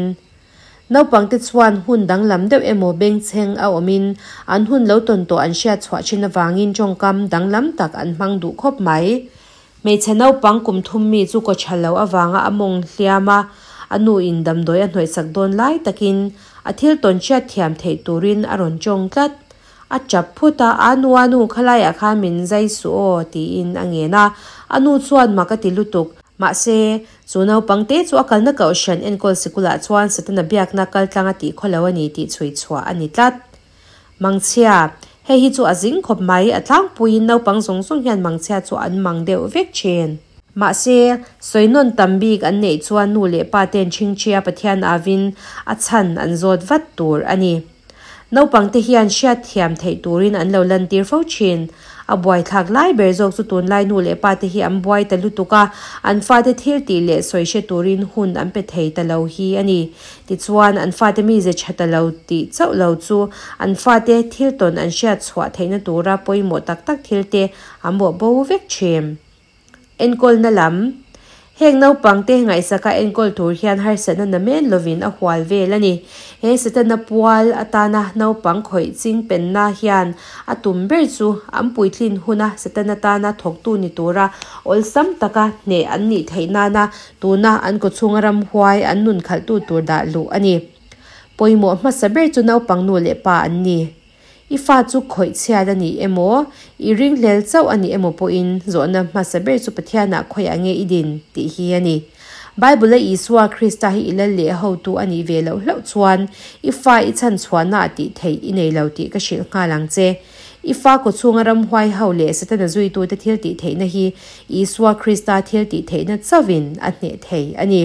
naupangte chuan hun danglam deuh emaw bengchheng a awmin an hun lo tawn tawh an hriat chhuah thin avangin tawngkam danglam tak an hmang duh khawp mai. Hmeichhe naupang kum thum mi chu kaw tha lo avanga a mawng hliam a, a nu in damdawi a hnawihsak dawn lai takin a thil tawn hriat thiam theih turin a rawn tawng tlat. A tap phut a, A nu, a nu, khalaiah khan min zai suh aw, tiin a ngen a. A nu chuan mak a ti lutuk. Mahse, chu naupang te chu a kalna kohhran enkawl sikulah chuan Setana biakna kaltlang a tih khaw lo a ni tih chhui chhuah a ni tlat. Mangchhia, Hei hi chu a zing khawp mai, a tlangpuiin naupang zawng zawng hian mangchhia chu an mang deuh vek thin. Mahse, sawi nawn tam bik an neih chuan nu leh pa ten chhingchhia Pathian avin a chhan an zawt vat tur a ni. Naupangte hian hriatthiam theih turin an lo lantir fo thin. A buaithlak lai ber zawk chu tunlai nu leh pa te hi an buai ta lutuk a, an fate thil tih leh sawi hre turin hun an pe thei ta lo hi a ni. Tichuan, an fate mize tha ta lo tih chauh lo chu an fate thil tawn an hriat chhuah theihna tura pawimawh tak tak thil te an bawh bo vek thin. Enkawlna lam, Heng naupangte ngaihsaka enkawl tur hian harsatna namen lovin a hual vel a ni. He Setana pual atana naupang khawih ching penna hian a tum ber chu an puitlin huna Setana tana thawktu ni tura awlsam taka hneh an nih theih nana tuna an kawchhunga ramhuai an nun khalhtu tur dah luh a ni. Pawimawh hmasa ber chu naupang nu leh pa an ni. I fa chu khawih chhiat a ni emaw, i ringhlel chauh a ni emaw pawhin zawhna hmasa ber chu Pathianah khawiah nge i din tih hi a ni. Bible-a Isua Krista hi i lal leh hotu a nih ve loh hlauh chuan i fa i chhan chhuahnaah tih theih i nei lo tih ka hrilh nghal ang che. I fa kawchhunga ramhuai ho leh Setana zuitute thil tih theihna hi Isua Krista thil tih theihna chauhin a hneh thei a ni.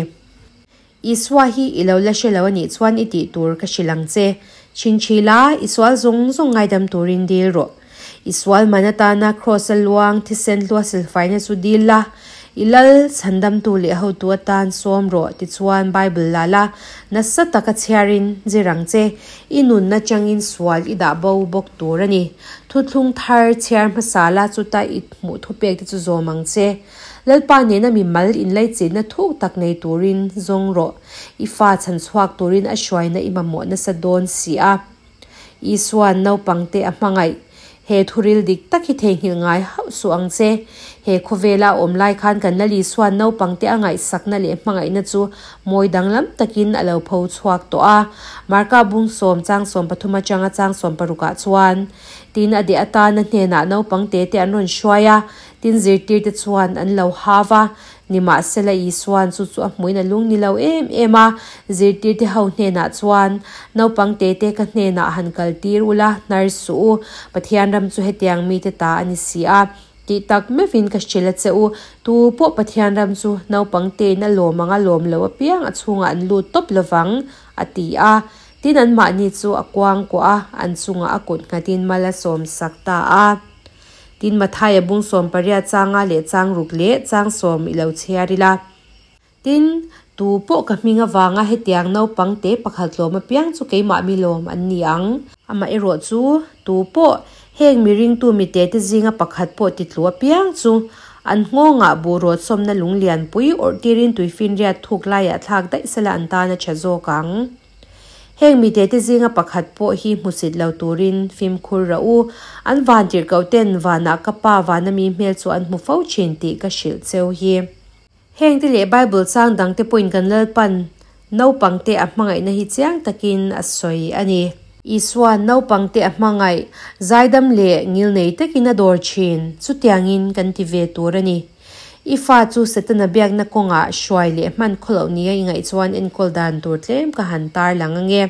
Isua hi i lo la hre lo a nih chuan i tih tur ka hrilh ang che. Chhinchhi la, i sual zawng zawng ngaidam turin dil rawh. I sual man atana Kraws-a luang thisen hlua silfaina chu dil la, i lal chhandamtu leh hotu atan sawm rawh tichuan Bible la la, nasa taka chhiarin zir ang che. I nunna changin sual i dah bo bawk tur a ni. Thuthlung thar chhiar hmasa la chuta i hmuh thupek te chu zawm ang che. Lalpa nena mi mal inlaichinna thuk tak nei turin zawng rawh. I fa chhan chhuak turin a hruaina i mamawh nasa dawn si a. Isua'n naupangte a hmangaih. He thuril dik tak hi theihnghilh ngai hauh suh ang che. He khawvela a awm lai khan kan Lal Isua'n naupangte a ngaihsakna leh hmangaihna chu mawi danglam takin a lo pho chhuak tawh a. Marka bung sawm chang 13 atanga chang 16 ah chuan, Tin a deh atana hnenah naupang te te an rawn hruai a, Tin, zirtirte chuan an lo hau va, nimahsela Isua'n chu chu a hmuin a lung ni lo em em a, zirtirte ho hnenah chuan, Naupang tete ka hnenah han kaltir ula, hnar suh u, Pathian ram chu hetiang mite ta a ni si a, tih tak meuhin ka hrilh a che u, tu pawh Pathian ram chu naupang tein a lawm ang a lawm lo apiang a chhungah an lut tawp lovang, a ti a. Tin, anmahni chu a kuangkuah a, an chungah a kut nghatin mal a sawmsak ta a. Tin, Mathaia bung 18 changa leh chang ruk leh chang sawm i lo chhiar ila. Tin, tu pawh ka hming avanga hetiang naupang te pakhat lawm apiang chu keimah mi lawm an ni ang. Amaherawh chu, tu pawh heng mi ringtu mite te zinga pakhat pawh titlu apiang chu an nghawngah buhrawt sawmna lung lianpui awrh tirin tuifinriat thuk laiah thlak daih sela an tan a tha zawk ang. Heng mitete zinga pakhat pawh hi hmusit lo turin fimkhur rah u. An van tirhkoh ten vanah ka pa vana mi hmel chu an hmu fo thin tih ka hrilh cheu hi. Hengte leh Bible chang dangte pawhin kan Lalpan naupangte a hmangaihna hi chiang takin a sawi a ni. Isua'n naupangte a hmangaih, zaidam leh ngilnei takin a dawr thin, chutiangin kan ti ve tur a ni. I fa chu Setana biakna kawngah hruai leh hman khaw loh nia i ngaih chuan enkawl dan tur tlem ka han tar lang ange.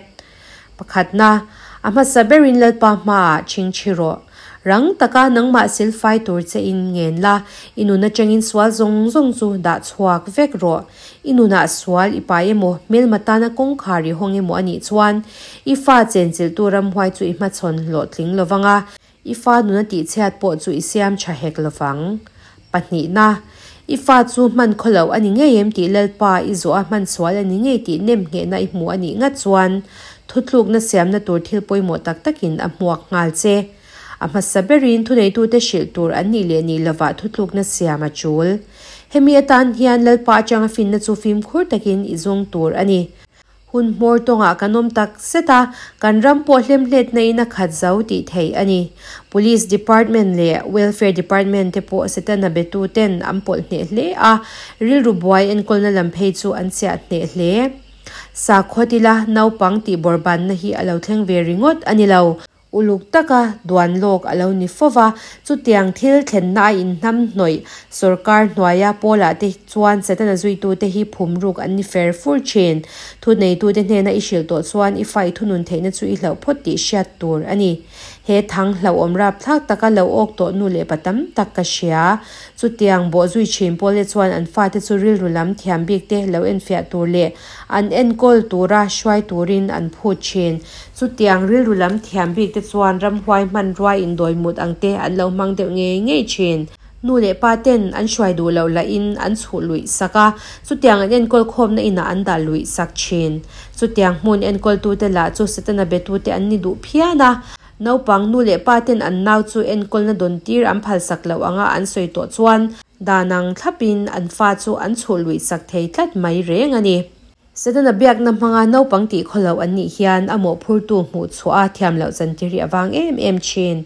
Pakhatna, a hmasa berin Lalpa hmaah chhingchhi rawh. Rang taka nangmah silfai tur che in ngen la, i nun atangin sual zawng zawng chu dah chhuak vek rawh. I nunah sual i pai emaw, hmelma tana kawngkhar i hawng emaw a nih chuan i fa chenchilhtu ramhuai chu i hmachhawn hlawhtling lovang a, I fa nuna tihchhiat pawh chu i siam tha hek lovang. Pahnihna, I fa chu hman khaw loh a ni ngei em tih Lalpa i zawh a hman sual a ni ngei tih nem nghehna i hmu a nih ngat chuan thutlukna siamna tur thil pawimawh tak takin a hmuak nghal che. A hmasa berin thuneitute hrilh tur an nih leh nih lovah thutlukna siam a tul. Hemi atan hian Lalpa atanga finna chu fimkhur takin i zawng tur a ni. Hun hmawr tawngah kan awm tak zet a, kan ram pawh hlemhletna in a khat zo tih theih a ni. Police Department leh Welfare Department te pawh Setana betu ten an pawlh hneh hle a, rilru buai enkawlna lam phei chu an chiah hneh hle. Sakhua tila naupang tih bawrhbanna hi a lo thleng ve ringawt a ni lo. Uluk taka duan lawk a lo ni fo va, chutiang thil thlenna a inhnam hnawih sawrkar hnuaia pawlah te chuan Setana zuitute hi phum ruk an ni fer fur thin. Thuneitute hnena i hrilh tawh chuan i fa i thunun theihna chu i hlauh phawt tih hriat tur a ni. He thang hlauhawm rapthlak taka lo awk tawh nu leh pa tam tak ka hria. Chutiang bawh zui thin pawlte chuan an fate chu rilru lam thiam bikte lo enfiah tur leh an enkawl tura hruai turin an phut thin. Chutiang rilru lam thiam bik te chuan ramhuai hmanrua indawi mut ang te an lo hmang deuh ngei ngei thin. Nu leh pa ten an hruai duh loh lahin an chhuh luih sak a, chutiang an enkawl khawmna inah an dah luih sak thin. Chutiang hmun enkawltute lah chu Setana betute an ni duh phian a, naupang nu leh pa ten an nau chu enkawlna dawn tir an phalsak loh anga an sawi tawh chuan dan ang thlapin an fa chu an chhuh luih sak thei tlat mai reng a ni. Setana biakna hmanga naupang tih khaw loh an nih hian a mawhphurtu hmuh chhuah a thiam loh chantir hi a vang em em thin.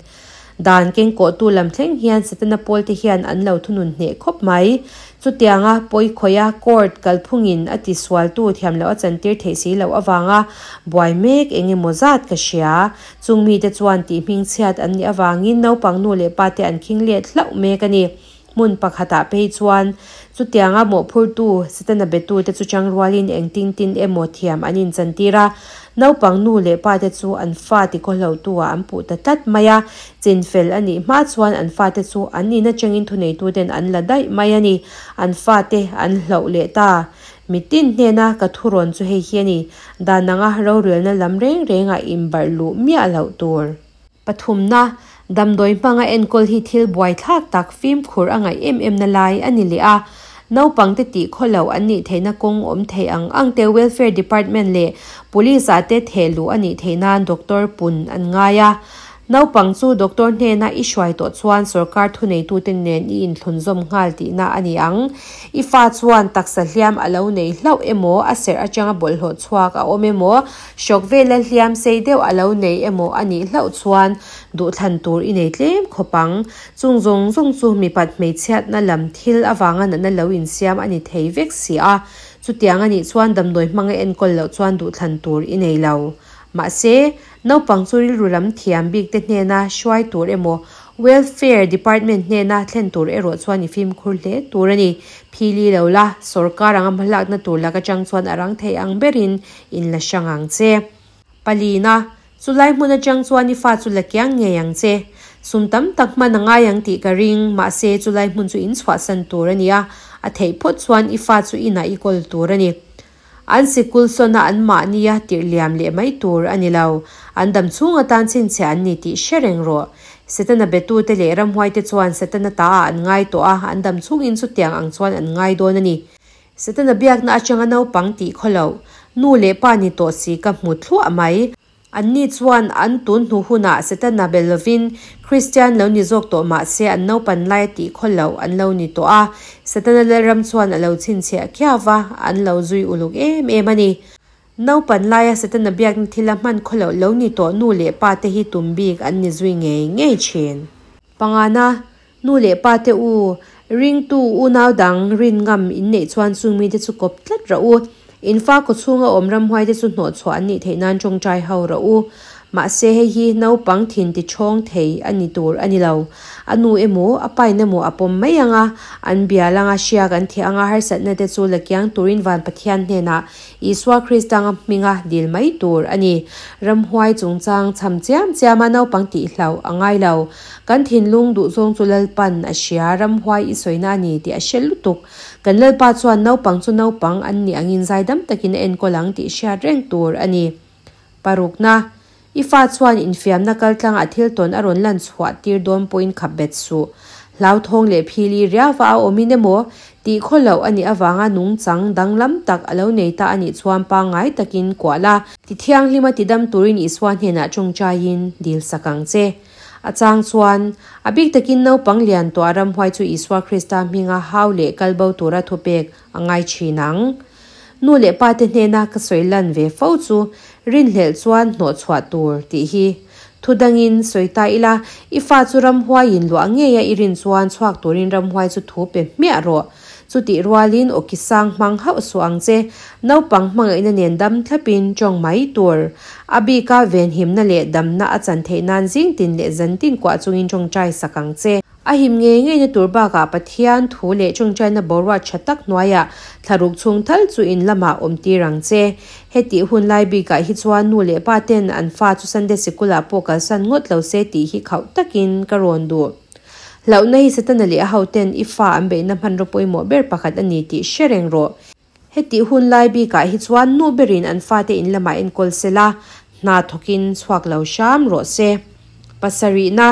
Dan kengkawhtu lam thleng hian Setana pawlte hian an lo thunun hneh khawp mai. Chutianga pawi khawih a court kalphungin a tisualtu thiam loh a chantir theih si loh avanga buai mek eng emaw zat ka hria. Chung mite chuan tih hmingchhiat an nih avangin naupang nu leh pate an khing let hlauh mek a ni. Hmun pakhatah phei chuan chutianga mawhphurtu Setana betute chu changrualin engtin tin emaw thiam an inchantir a, naupang nu leh pate chu an fa tikawhlotu-ah an puh ta tlat mai a, chinfel a nih hma chuan an fate chu an in atangin thuneituten an la daih mai a ni, an fate an hloh leh ta. Mitin hnena ka thurawn chu hei hi a ni, dan anga rorelna lam reng rengah inbarh luh miah loh tur. Pathumna, damdawi hmanga enkawl hi thil buaithlak tak fimkhur a ngaih em em na lai a ni leh a. Naupangte tih khaw lo an nih theihna kawng awm thei ang ang te Welfare Department leh Police ah te theh luh a nih theih nan Doctor pun an ngai a. Naupang chu Doctor hnena i hruai tawh chuan sorkar thuneitute nen i inthlunzawm nghal tihna a ni ang. I fa chuan taksa hliam a lo nei hlauh emaw, a serh atanga bawlhhlawh chhuak a awm emaw, Hrawk vela hliam sei deuh a lo nei emaw a nih hlauh chuan duhthlan tur i nei tlem khawp ang. Chung zawng zawng chu mipat hmeichhiatna lam thil avanga natna lo insiam a ni thei vek si a. Chutiang a nih chuan damdawi hmanga enkawl loh chuan duhthlan tur i nei lo. Mahse, naupang chu rilru lam thiam bikte hnena hruai tur emaw Welfare Department hnena thlen tur erawh chuan i fimkhur hle tur a ni. Phili lo la, sawrkar anga hmalakna tur lak atang chuan a rang thei ang berin in la hrang ang che. Palina, Chulai hmun atang chuan i fa chu la kiang ngei ang che. Sum tam tak hman a ngai ang tih ka ring, mahse chulai hmun chu in chhuahsan tur a nia, a theih phawt chuan i fa chu inah i kawl tur a ni. An sikul sawna an mahnia tirh liam leh mai tur a ni lo. An dam chhung atan chhinchhiah an ni tih hre reng rawh. Setana betute leh ramhuaite chuan Setana ta ah an ngai tawh a, an dam chhungin chutiang ang chuan an ngai dawn a ni. Setana biakna atanga naupang tih khaw loh, nu leh pa ni tawh si ka hmu thluah mai. Anni chuan an tun hnu hunah Setana bel lovin Kristian lo ni zawk tawh mah se an naupan laia tih khaw loh an lo ni tawh a, Setana lalram chuan a lo chhinchhiah khiau va, an lo zui uluk em em a ni. Naupan laia Setana biakna thila hman khaw loh lo ni tawh nu leh pa te hi tum bik an ni zui ngei ngei thin. Pangana, Nu leh pa te u, ringtu unau dang rin ngam in neih chuan chung mite chu kawp tlat rawh u. In fa kaw chhunga awm ramhuai te chu hnawhchhuah an nih theih nan tawngtai ho rawh u. Mahse hei hi naupang thin ti chhawng thei a ni tur a ni lo. A nu emaw, a pain emaw a pawm mai ang a, an bial anga hriak an thiah anga harsatna te chu la kiang turin van Pathian hnenah Isua Krista anga hminga dil mai tur a ni. Ramhuai chungchang cham chiam chiama naupang tih hlauh a ngai lo. Kan thinlung duhzawng chu Lalpan a hria, ramhuai i sawina a ni tih a hre lutuk. Kan Lalpa chuan naupang chu naupang an nih angin zaidam takin a enkawl ang tih hriat reng tur a ni. Parukna, I fa chuan infiamna kaltlangah thil tawn a rawn lan chhuah tir dawn pawhin khap bet suh. Hlauthawng leh phili riauva a awmin emaw tih khaw loh a nih avanga nungchang danglam tak a lo nei ta a nih chuan pangngai takin kuah la, ti thianghlima ti dam turin Isua hnenah tawngtaiin dil sak ang che. A chang chuan, a bik takin naupang lian tuah ramhuai chu Isua Krista hminga hau leh kalbo tura thupek a ngai thin ang. Nu leh pa te hnena ka sawi lan ve fo chu rinhlelh chuan hnawhchhuah tur tih hi. Thu dangin sawi ta ila, i fa chu ramhuaiin luah ngeia i rin chuan chhuak turin ramhuai chu thu pe hmiah rawh. Chutih rualin awki sang hmang hauh suh ang che, naupang hmangaihna nen dam thlapin tawng mai tur. A bika venhimna leh damna a chan theih nan zingtin leh zantin kuah chungin tawngtai sak ang che. A him ngei ngeina tur bakah Pathian thu leh tawngtaina boruak tha tak hnuaiah thlaruk chhung thal chu in lamah awm tir ang che. Hetih hun lai bikah hi chuan nu leh pa ten an fa chu Sunday sikulah pawh kalsan ngawt lo se tih hi khauh takin ka rawn duh. Hlauhna hi Setana leh a hoten i fa an beihna hmanraw pawimawh ber pakhat a ni tih hre reng rawh. Hetih hun lai bikah hi chuan nu berin an fate in lamah enkawl se la, hna thawkin chhuak lo hram rawh se. Pasarihna,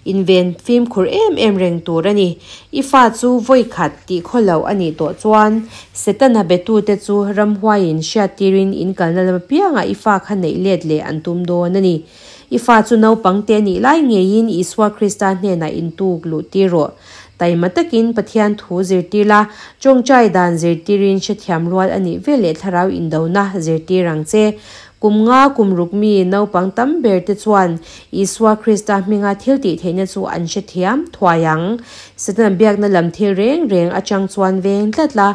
inven fimkhur em em reng tur a ni. I fa chu vawi khat tih khaw loh a nih tawh chuan Setana betute chu ramhuaiin hriattirin in kalna lam apiangah i fa kha neih let leh an tum dawn a ni. I fa chu naupangte nih lai ngeiin Isua Krista hnenah intuk luh tir rawh. Taima takin Pathian thu zirtir la, tawngtai dan zirtirin hrethiam rual a nih veleh thlarau indona zirtir ang che. Kum nga kum ruk mi naupang tam ber te chuan Isua Krista hminga thil tih theihna chu an hre thiam thuai ang. Setana biakna lam thil reng reng atang chuan veng tlat la,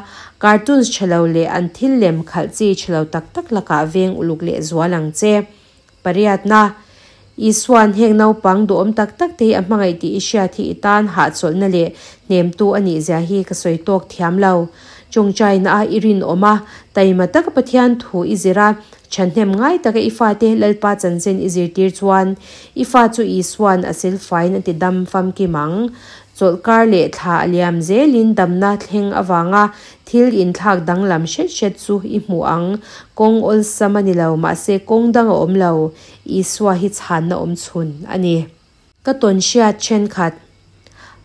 cartoons tha lo leh an thil lem khalh chi tha lo tak tak lakah veng uluk leh zual ang che. Pariatna, Isua'n heng naupang duhawm tak tak te hi a hmangaih tih i hriat hi i tan hahchawlhna leh hnemtu a nih zia hi ka sawi tawk thiam lo. Chawngchaina a i rinawm a, taima taka Pathian thu i zir a, thahnem ngai taka i fate Lalpa chanchin i zirtir chuan i fa chu Isua'n a silfaiin a ti dam famkim ang. Chawlhkar leh thla a liam zelin damna thleng avanga thil inthlak danglam hret hret chu i hmu ang. Kawng awlsam a ni lo, mahse kawng dang a awm lo. Isua hi chhanna awm chhun a ni. Ka tawn hriat thenkhat.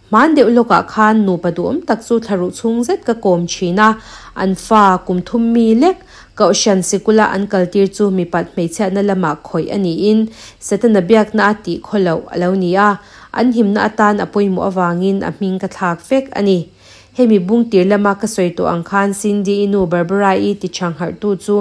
Hman deuh lawkah khan nupa duhawm tak chu thlaruh chhung zet ka kawm thin a, an fa kum thum mi lek Kohhran sikula an kaltir chu mipat hmeichhiatna lamah khawih a niin Setana biakna a tih khaw loh a lo ni a, an himna atan a pawimawh avangin a hming ka thlak vek a ni. Hemi bung tir lama ka sawi tawh ang khan Cindy-i nu Barbara-i ti chhangharhtu chu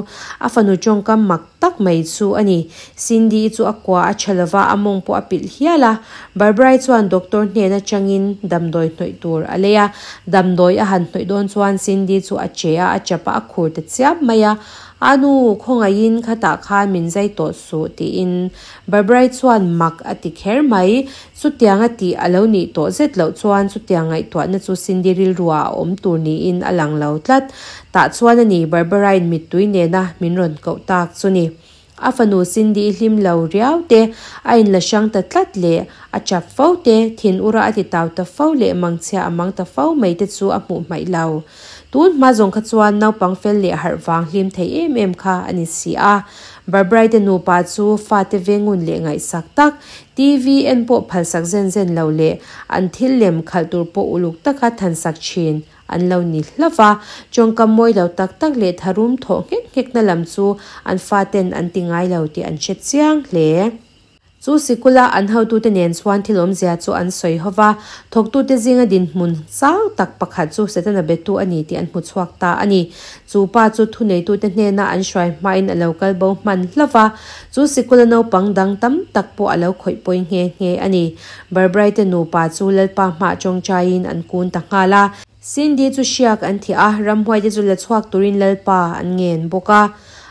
a fanu tawngkam mak tak mai chu a ni. Cindy-i chu a kua a tha lova, a mawng pawh a pilh hial a. Barbara-i chuan doctor hnen atangin damdawi hnawih tur a lei a. Damdawi a han hnawih dawn chuan Cindy chu a che a, a chap a, a khur ta chiam mai a. A nu, khawngaihin khatah khan min zai tawh suh, tiin Barbara-i chuan mak a ti kher mai. Chutiang a tih a lo nih tawh zet loh chuan chutiang ngaihtuahna chu Cindy rilruah a awm tur niin a lang lo tlat. Tah chuan a ni Barbara-in mittui nena min rawn koh tak chu ni. A fanu Cindy-i hlim lo riau te, a inla hrang ta tlat leh a chap fo te, thin ura a ti tau ta fo leh mangchhia a mang ta fo mai te chu a hmuh hmaih lo. Tun hma zawng kha chuan naupang fel leh harh vang hlim thei em em kha a ni si a. Barbara-i te nupa chu fate vengun leh ngaihsak tak, TV en pawh phalsak zen zen lo leh an thil lem khalh tur pawh uluk taka thansak thin an lo ni hlauh va. Tawngkam mawi lo tak tak leh tharum thawh nghek nghekna lam chu an faten an ti ngai lo tih an hre chiang hle. Chu sikula an hotute nen chuan thil awmzia chu an sawi ho va, thawktute zinga dinhmun sang tak pakhat chu Setana betu a ni tih an hmu chhuak ta a ni. Chu pa chu thuneitute hnena an hruai hmain a lo kal bo hman hlauh va, chu sikula naupang dang tam tak pawh a lo khawih pawi nghe nghe a ni. Barbraite nupa chu Lalpa hmah tawngtaiin an kun ta nghal a. Cindy chu hriak an thih a, ramhuaite chu la chhuak turin Lalpa an ngen bawk a.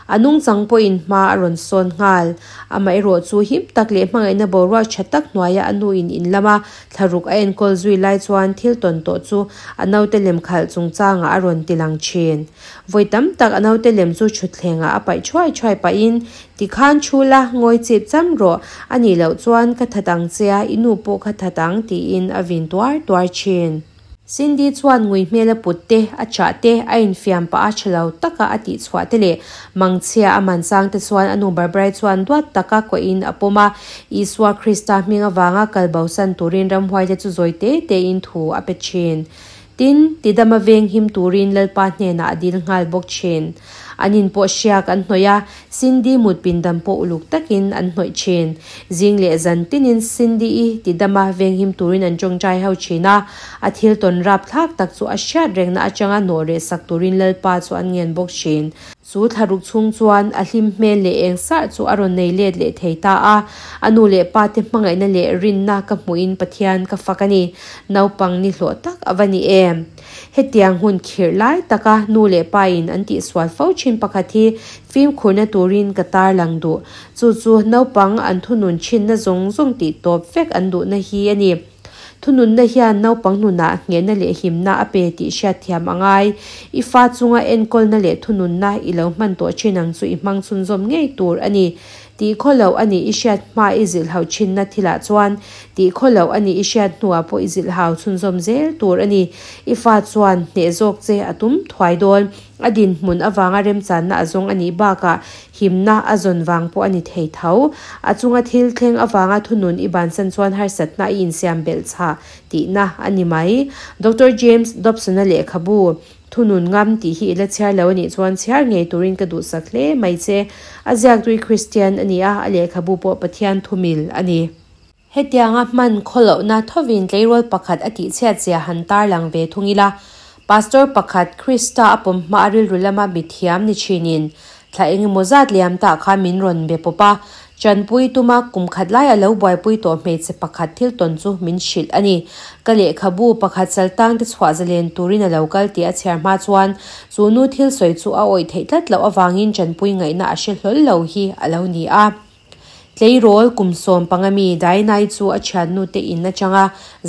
A nungchang pawhin hma a rawn sawn nghal. Amaherawh chu him tak leh hmangaihna boruak tha tak hnuaia a nuin in lama thlaruk a enkawl zui lai chuan thil tawn tawh chu a naute lem khalh chungchangah a rawn ti lang thin. Vawi tam tak a naute lem chu thutthlengah a paih thuai thuai pahin, Tikhan thu la, ngawi chip cham rawh, a nih loh chuan ka that ang che a, i nu pawh ka that ang, tiin a vin tuar tuar thin. Cindy chuan ngui hmel a put te, a chah te, a infiam pah a tha lo taka a tihchhuah te leh mangchhia a man chang te chuan a nu Barbara-i chuan duat taka kohin a pawm a. Isua Krista hming avanga kal bosan turin ramhuaite chu zawi te tein thu a pe thin. Tin, tidama veng him turin Lalpa hnenah a dil nghal bawk thin. An in pawh hriak an hnawih a, Cindy mut pindam pawh uluk takin an hnawih thin. Zing leh zan tinin Cindy-i tidama venghim turin an tawngtai ho thin a, a thil tawn rapthlak tak chu a hriat rengna atanga nawh reh sak turin Lalpa chu an ngen bawk thin. Chu thlaruk chhung chuan a hlim hmel leh eng sarh chu a rawn nei let leh thei ta a, a nu leh pa te hmangaihna leh rinna ka hmuhin Pathian ka fak a ni. Naupang ni hlawh tak a va ni em? Hetiang hun khirh lai taka nu leh pa in an tihsual fo thin pakhat hi fimkhurna turin ka tarlang duh. Chu chu naupang an thunun thinna zawng zawng tih tawp vek an duhna hi a ni. Thununna hian naupang nunah nghehna leh himna a pe tih hriatthiam a ngai. I fa chunga enkawlna leh thununna i lo hman tawh thin ang chu i hmang chhunzawm ngei tur a ni. Tih khaw loh a nih i hriat hma i zilh hau thinna thilah chuan tih khaw loh a nih i hriat hnuah pawh i zilh hau chhunzawm zel tur a ni. I fa chuan hneh zawk che a tum thuai dawn. A dinhmun avanga remchanna a zawng a nih bakah himna a zawn vang pawh a ni thei tho. A chunga thil thleng avanga thunun i bansan chuan harsatna i insiam belh chhah tihna a ni mai. Doctor James Dobson-a lehkhabu Thunun ngam tih hi i la chhiar lo a nih chuan chhiar ngei turin ka duhsak hle mai che. A ziaktui Kristian a ni a, a lehkhabu pawh Pathian thumil a ni. Hetianga hman khawlohna thovin tleirawl pakhat a tihchhiat zia han tarlang ve thung ila, Pastor pakhat Krista a pawm hma a rilru lama mithiam ni thinin. Thla engemaw zat liam tah khan min rawn be pawp a, Chanpui tuma kum khat lai a lo buaipui tawh hmeichhe pakhat thil tawn chu min hrilh a ni. Ka lehkhabu pakhat saltang te chhuah zalen turin a lo kal tih a chhiar hma chuan chu nu thil sawi chu a awih theih tlat loh avangin chanpui ngaihna a hre hlawl lo hi a lo ni a. Tleirawl kum 15 mi Dainai chu a thiannu te in atanga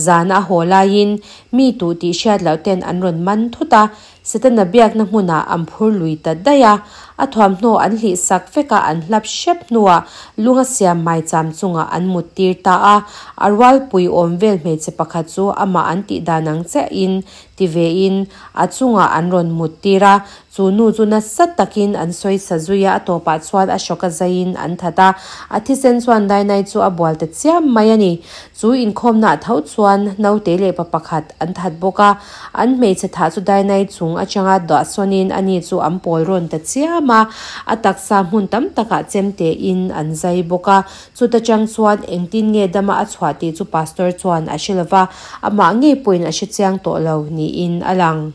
zana a haw laiin mi tuh tih hriat loh ten an rawn man thut a, Setana biakna hmunah an phur lui ta daih a, a thuamhnaw an hlih sak vek a, an hlap hrep hnuah lunga siam maicham chungah an mut tir ta a. A rualpui awm vel hmeichhe pakhat chu amah an tih dan ang chiahin ti vein a chungah an rawn mut tir a, chu nu chu nasa takin an sawi sa zui a, a tawpah chuan a hrawk a zaiin an that a, a thisen chuan Dainai chu a bual ta chiam mai a ni. Chu inkhawmnaah tho chuan naute leh pa pakhat an that bawk a, an hmeichhe thah chu Dainai chung atanga dahsawnin ani chu an pawl rawn ta chiam a, a taksa hmun tam takah chemtein an zai bawk a. Chuta chang chuan engtin nge dama a chhuah tih chu Pastor chuan a hre lova, amah ngei pawhin a hre chiang tawh lo niin a lang.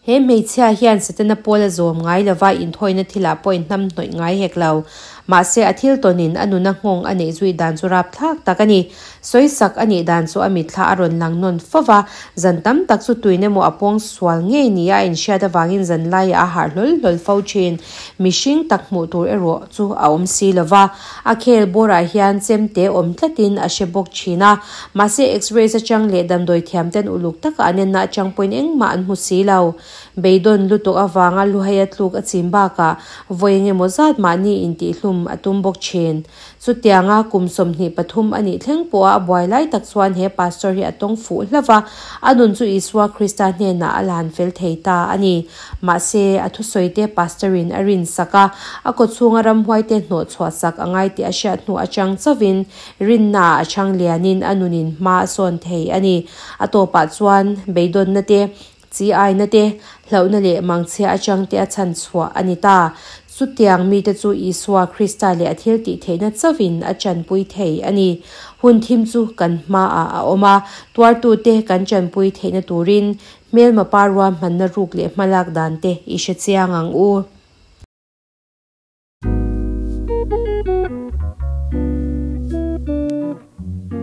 He hmeichhia hian Setana pawl a zawm ngai lova, inthawina thilah pawh inhnam hnawih ngai hek lo. Mahse, a thil tawnin a nuna nghawng a neih zui dan chu rapthlak tak a ni. Sawisak a nih dan chu a mitthla a rawn lang nawn fo va, zan tam tak chu tuin emaw a pawng sual ngei nia a inhriat avangin zan laiah a harh hlawl hlawl fo thin. Mihring tak hmuh tur erawh chu a awm si lo va, a khel bawrah hian chemte awm tlatin a hre bawk thin a. Mahse, X-rays atang leh damdawi thiamten uluk taka an enna atang pawhin engmah an hmu si lo. Beidawn lutuk avanga luhaia tluk a chim bakah vawi engemaw zat mahni intihhlum a tum bawk thin. Chutianga kum 23 a nih thleng pawha a buai lai tak chuan he pastor hi a tawng fuh hlauh va, a nun chu Isua Krista hnenah a lan fel thei ta a ni. Mahse, a thusawite pastor-in a rinsak a, a kawchhunga ramhuaite hnawhchhuahsak a ngai tih a hriat hnu atang chauhin rinnaah a chhang lianin a nunin hma a sawn thei a ni. A tawpah chuan beidawnna te, chi aina te, hlauhna leh mangchhia atang te a chhan chhuah a ni ta. Chutiang mite chu Isua Krista leh a thil tih theihna chauhin a chanpui thei a ni. Hun thim chu kan hmaah a awm a, tuartute kan chanpui theihna turin hmelma pa ruahmanna ruk leh hmalak dan te i hre chiang ang u.